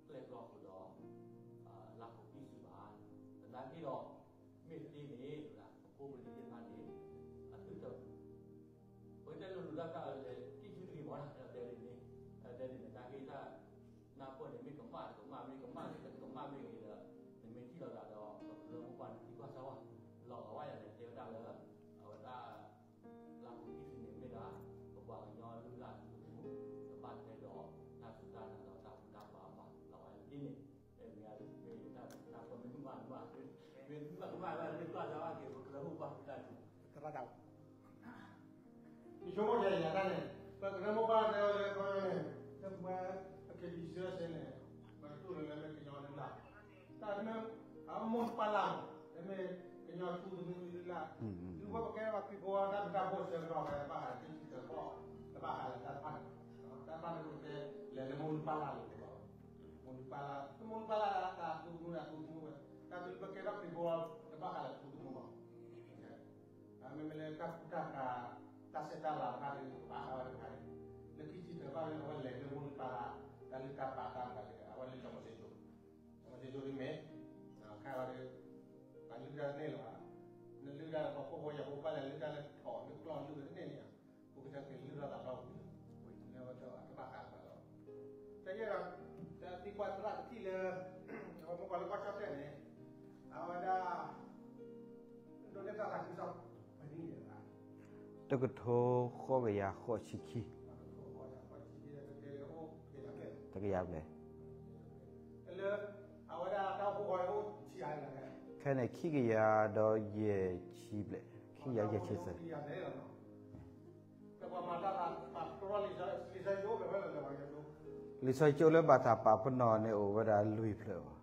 ကျဲၣ်ကျီဃုာ်ဒီး လၢခိၣ်ခံဆံဘၣ်, သနာ်က့ဒီး မ့ၢ်သ့န့ၣ် ပဖိပလံၤသ့ၣ်တဖၣ်န့ၣ် အသုတ ပကတဲလိၤလိၤတၢ်တၢ်လၢ ကံၣ်ဆူၣ်တဂ့ၤမး တဲဒ်န့ၣ်, တဲဒ်န့ၣ် တၢ်ဂ့ၢ်တၢ်နၢ်ပၢၢ်န့ၣ် မ့ၢ်ကမၣ်တကမၣ် မ့ၢ်ကမၣ်မ့ၢ်တကမၣ်မ့ၢ်ဂ့ၤဒီး နမ့ၢ်ထံၣ်လိာ်သးဒီး ပကရၢမိၢ်ပှၢ်န့ၣ် သံကွၢ်စၢ်ဝါ လီၤဂာ်ဝဲယၤန့ၣ် တဲဝဲဒၣ်လၢ အဝဲဒၣ် လၢခိၣ်ခံဆံန့ၣ်မ့ၢ်ဒၣ် ပပှၤကညီလုၢ်လၢ်သုးမုၢ် တဘၣ်ထွဲဒီးတၢ်စူၢ်တၢ်နာ်ဒီးတၢ်ဘူၣ်တၢ်ဘါဘၣ် လီၤဂာ်ယၤဒ်န့ၣ်, မ့ၢ်တၢ်မ့ၢ်မ့ၢ်မ့ၢ် မ့ၢ်မ့ၢ်မ့ၢ် သရၣ်တၢ် ယဆိကမိၣ်ယၤယၤတၢ်န့ၣ် ပကရၢမိၢ်ပှၢ်တဲဝဲလၢခီန့ၣ် လၢပဝဲ ပက့ၤဘံစၢစ့န့ၣ် ပကတူၢ်လိာ်လၢမ့ၢ်ကညီလုၢ်လၢ်, တၢ်မ့ၢ် အမိၢ်ပၢ်လၢ် တမ့ၢ်ကညီထူသမုၢ်လုၢ်လၢ်, ဒုးဝဲပကဲပှၤခရံာ်ဖိတၢ်မုာ်တၢ်ဘိၣ်ဆၢကတီၢ်ဝဲ ဘၣ်ဃးလၢကံၣ်ထံသၢဖီၣ်, တဘၣ်ဃးလၢတၢ်တဖၣ်န့ၣ်, တၢ်တဖၣ်န့ၣ်ပကတဲ လဲၤလၢမိၢ်လုၢ်ပၢ်လၢ်လီၤ, မိၢ်လုၢ်ပၢ်လၢ် မိၢ်လုၢ်ပၢ်လၢ်တၢ်ထူသမုၢ်လၢ်ထူသမုၢ်ဝဲ, တၢ်ဒုးပကဲထီၣ်ခရံာ်ဖိ တဘၣ်ဃးလၢထူသမုၢ်ဘၣ် မ့မ့ၢ်လၢတၢ်ကူတၢ်ကၤ တၢ်ဆဲးတၢ်လၤတခါဒီး ဘၣ်ဃးဝဲတခါန့ၣ်, လၢခံထံတဘၣ်လၢအဝဲလဲၤလၢမိၢ်လုၢ်ပၢ်လၢ် တၢ်လုၢ်တၢ်ပာ်တၢ်မၤလၢ အဝဲလၢစီၤမိၤၡ့ကၠိ, စီၤမိၤၡ့ကၠိဒ်မ့ၢ် ခါဝဲဒီး ပှၤလုၢ်တၢ်တန့ၢ်လၢၤဘၣ်, နလုၢ်တၢ်လၢပှၤဖှီၣ်ဖိယာ်ဖိဘၣ်လဲၤလုၢ်တၢ်လၢထီၣ်လၢကျီၢ်လုၢ်ဝဲတန့ၢ်န့ၣ်, ပကတဲက့ၤလုၢ်ထီၣ်သးဒီဖုၣ်လၢ လၢအတဘၣ်ဃးဘၣ်လီၤ, တယဲၢ်ဒီး တသံကွၢ်သရၣ်ကထံၣ်လၢ ပှၤမ့ၢ်ကွၢ်လၢကီၢ်ကၠီၣ်တဲၣ်န့ၣ် အဝဲဒၣ် ဒိးန့ၢ်တၢ်သးခုကစီၣ် ပနံၣ်န့ၣ် တကထိဃိးကယၤဃိးဆံခံ, တကယၤဘျဲၣ်, လၢ အဝဲဒၣ်တၢ်အိၣ်ဖှိၣ်ဃီအိၣ်ဆံးအါလဲၣ်, ခဲန့ၣ် ခံကယၤဒီးယဲၢ်ဆံဘျဲၣ်, ခံကယၤယဲၢ်ဆံသၢ, လံာ်စီဆှံကၠိလၢဘၣ်တၢ်ပာ်ပနီၣ်န့ၣ် အိၣ်ဝဲဒၣ်လွံၢ်ဖျၢၣ်ဘၣ်.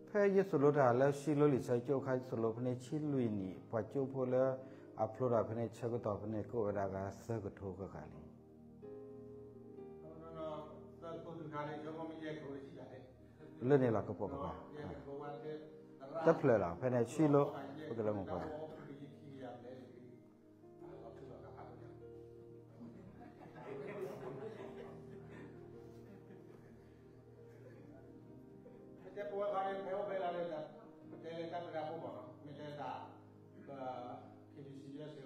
ဖဲယသိၣ်လိတၢ်လၢဆံးလိလံာ်စီဆှံကၠိအခါ ယသိၣ်လိဖဲန့ၣ်ဆံလွံၢ်နံၣ်, ပှၤကၠိဖိလၢအဖျိထီၣ်ဖဲန့ၣ် ဆၢကတီၢ်ဖဲန့ၣ် ကအိၣ်ဝဲဒၣ်ဂၤသၢကထိဃၣ်ဃၣ်လံ. လၢန့ၣ်လီၤကပိာ်ကပၤ, တဖျၢၣ်လီၤ ဖဲန့ၣ်ဆံလိ ပကလၢမုၢ်ပှၢ် ပတဲပဝဲခါန့ၣ် ဖဲအိၣ်ဖဲလၢ်န့ၣ်ဒီး ပတဲလၢတၢ်ပှဲၤတၢ်အိၣ်ဖှိၣ်မးနီၤ, မ့ၢ်တဲတၢ်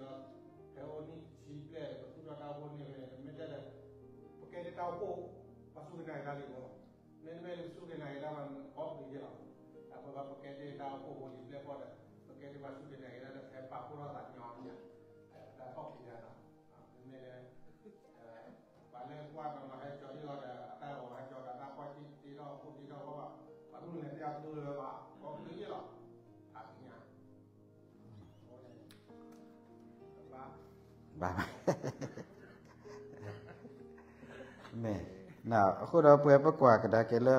ပ ခ့ဒုးစံးယဲစ့ၢ်ကီး ဖဲအိၣ်နံၣ်ဆံဘျဲၣ် ပသူၣ်ထီၣ်တၢ်အိၣ်ဖှိၣ်န့ၣ်ဖဲန့ၣ် မ့ၢ်တဲဒီး ပကဲဒ်တၢ်အိၣ်ဖှိၣ် ပှၤစူၢ်က့ၤနာ်က့ၤတၢ်လံမး, မ့တမ့ၢ်လၢပစူၢ်က့ၤနာ်က့ၤတၢ်ဘၣ် အီၣ်ပျံၤယဲၢ်လီၤ, အဃိပကဲဒ်တၢ်အိၣ်ဖှိၣ်ဖိလံၤပျဲၢ်ဖီၣ်ဒီး ပကဲဒ်ပှၤစူၢ်က့ၤနာ်က့ၤတၢ်ဒီး ဖဲပာ်ဖှိၣ်ထီၣ်သးညီနုၢ် တၢ်ထီၣ်က့ၤယဲၢ်လီၤ, မ့မ့ၢ်လၢ ပှၤလၢကွၢ်တနီၤဟဲကၠီဒ်အီၤဒီး အတၢ်ဂီၤဟဲကၠီဒီး တၢ်ကွၢ်က့ၤတ့ထီၣ်အိၣ်တ့ထီၣ်ဘၣ်ဘၣ်, ပှၤမုၢ်လဲၤတ့အီၤတဒိလၢၤဘၣ် ကိးကလုာ်ယဲၢ်လီၤ, ဖးကညး ဘၣ်, မ့ၢ်, အဃိဒီးပဝဲပကွၢ်ကဒါက့ၤလၢ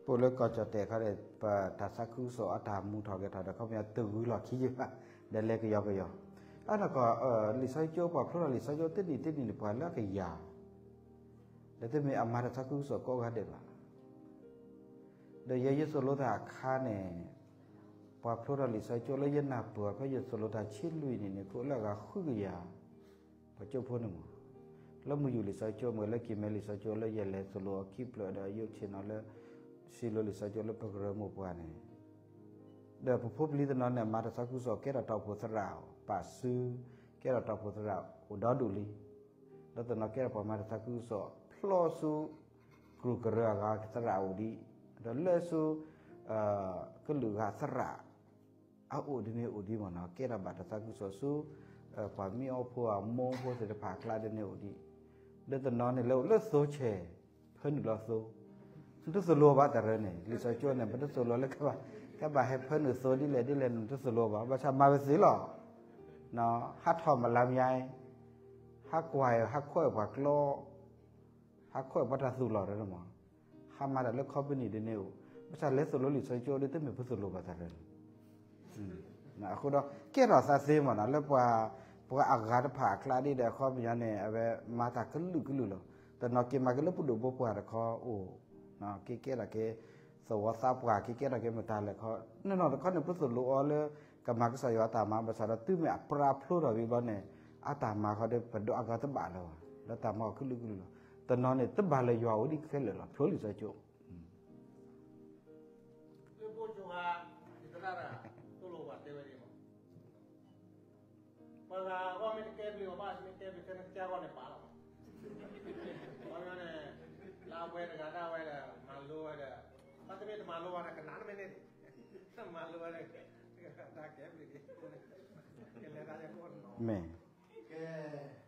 ပအိၣ်လၢကီၢ်ကၠီၣ်တဲာ်ခီဒီး ပတၢ်သးခုကစီၣ်အတၢ်မူထီၣ်ဂဲၤထီၣ်ဒီး ခီပညီတဂုၤလီၢ်ခံယုၢ်ဘၣ်, ဒီးလဲၤကယီကယီ, အနီၢ်ကီၢ် လံာ်စီဆှံကၠိ ပှၤဖျိထီၣ်လံာ်စီဆှံကၠိ တနံၣ်တနံၣ်န့ၣ် ပှၤလၢအကယၤ ဒီးတမ့ၢ်အမၤတၢ်သးခုကစီၣ်ကိးဂၤဒဲးဘၣ်. ဒီးယဲယသိၣ်လိတၢ်အခါန့ၣ် ပှၤဖျိထီၣ်လံာ်စီဆှံကၠိလၢယနၢ်ပၢၢ်ဖဲယသိၣ်လိတၢ်ဆံလွံၢ်နံၣ်န့ၣ် ကအိၣ်လၢအဂၤဃုကယၤ ပှၤကၠိဖိန့ၣ်မး, လၢမုၢ်ယူၢ်လံာ်စီဆှံကၠိ မ့ၢ်လၢက့ၤမဲလံာ်စီဆှံကၠိလၢယလဲၤသိၣ်လိအီၤခံဖျၢၣ်ဒီးယအိၣ်ဆ့ၣ်နီၤလၢ စံးလိာ်လံာ်စီဆှံကၠိလၢပကရၢမိၢ်ပှၢ်န့ၣ် ဒီးပဖိပလံၤတနီၤန့ၣ် မၤတၢ်သးခုကစီၣ် ကဲထီၣ်တီၢ်ဖိသရၣ် ပာ်စု ကဲထီၣ်တီၢ်ဖိသရၣ်အိၣ်ဒီဒူၣ်လံ. ဒီးတနီၤကဲထီၣ်ပှၤမၤတၢ်သးခုကစီၣ် ဖျီဆူ ကြူၢ်ကရၢအဂၤသရၣ်အိၣ်ဒံး, ဒီးလၢဆူ ကလုာ်ဂၤသရၣ် အအိၣ်ဒ်န့ၣ်အိၣ်ဒံးမ့ၢ်နီၤ, ကဲထီၣ်ဘၣ်တၢ်သးခုကစီၣ်ဆူ ပှၤမံအီဖိ အမိၢ်ဖိသ့ၣ်တဖၣ်အကျါဒ်န့ၣ်အိၣ်ဒံး, လၢတနီၤန့ၣ် လၢအိၣ်လၢသိဆဲး ဖၢနုာ်လီၤသိ, နတသိၣ်လိဘၣ်တၢ်ရၢန့ၣ် လံာ်စီဆှံကၠိန့ၣ် ပတသိၣ်လိလၢ ကဘၣ်ဟဲဖၢနုာ်သိဒ်လဲၣ်ဒ်လဲၣ်န့ၣ် နတသိၣ်လိဘၣ်, ဘၣ်ဆၣ်မၤဝဲသ့လီၤ. ဟးထီၣ်မလါမယါအံၤ, ဟးကွၢ်အီၤ ဟးခီၣ်အီၤပှၤကျီ ဟးခီၣ်အီၤပှၤတၢ်သူၣ်လီၤဒီးမး, ဟးမၤတၢ်လၢခီပနံၣ်ဒ်န့ၣ်အိၣ်, ဘၣ်ဆၣ်လဲၤသိၣ်လိလံာ်စီဆှံကၠိဒီး တမ့ၢ်ပသိၣ်လိဘၣ်တၢ်ရၢန့ၣ် အဃိဒီး ကဲထီၣ်သးသ့မ့ၢ်နီၤ လၢပှၤ ပှၤအဂၤတဖၣ်အကျါဒ်ဒီး အခီပညီန့ၣ် အဝဲမၤတၢ်ကလုာ်ကလုာ်လီၤ. တနီၤက့ၤမၤက့ၤလၢပဒိၣ်ပပှၢ်တခီအိၣ်, က့ၤကဲထီၣ်က့ၤ သဝီသးပှၢ် က့ၤကဲထီၣ်က့ၤမတၤလဲၣ်ခီ, နီၢ်နီၢ်တခီန့ၣ် ပသိၣ်လိအီၤလၢ ကမၤကစၢ်ယွၤအတၢ်မၤ ဘၣ်ဆၣ်ဒီးတုၤမ့ၢ်အပြၢဖျိထီၣ်ဝံၤဘျီန့ၣ် အတၢ်မၤဃီဒီး ပဒိးအဂၤတဘၣ်လၢၤဘၣ်, ဒီးတၢ်မၤအီၤကလုာ်ကလုာ်လီၤ. တနီၤန့ၣ် တဘၣ်လၢၤယွၤအိၣ်ဒံးခဲလၢာ်လီၤ ဖျိလံာ်စီဆှံကၠိ လၢဘိကၠိဂၤ ယသရၣ်တဂၤ သိၣ်လိပှၤတဲဝဲဒ်မး, ပှၤဂၤအဂီၢ်မ့ၢ်တကဲဘျုးအီၤဘၣ် မ့ၢ်တဲဘျုးခဲန့ၣ် ကစၢ်ဂီၢ်န့ၣ်ပာ်လီၤ, ပှၤဂၤန့ၣ် လၢအဝဲတဂၤဒၣ်ဝဲဒီး မၤလိဝဲဒီး, ဘၣ်တမ့ၢ်တမၤလိဘၣ်ဒီး ကနၣ်တမ့ၢ်န့ၣ်, မၤလိဝဲဒီး တၢ်ကဲဘျုးဒ် ကလဲၤတၢ်ယကိၣ်နီၤ မ့ၢ် ကဲ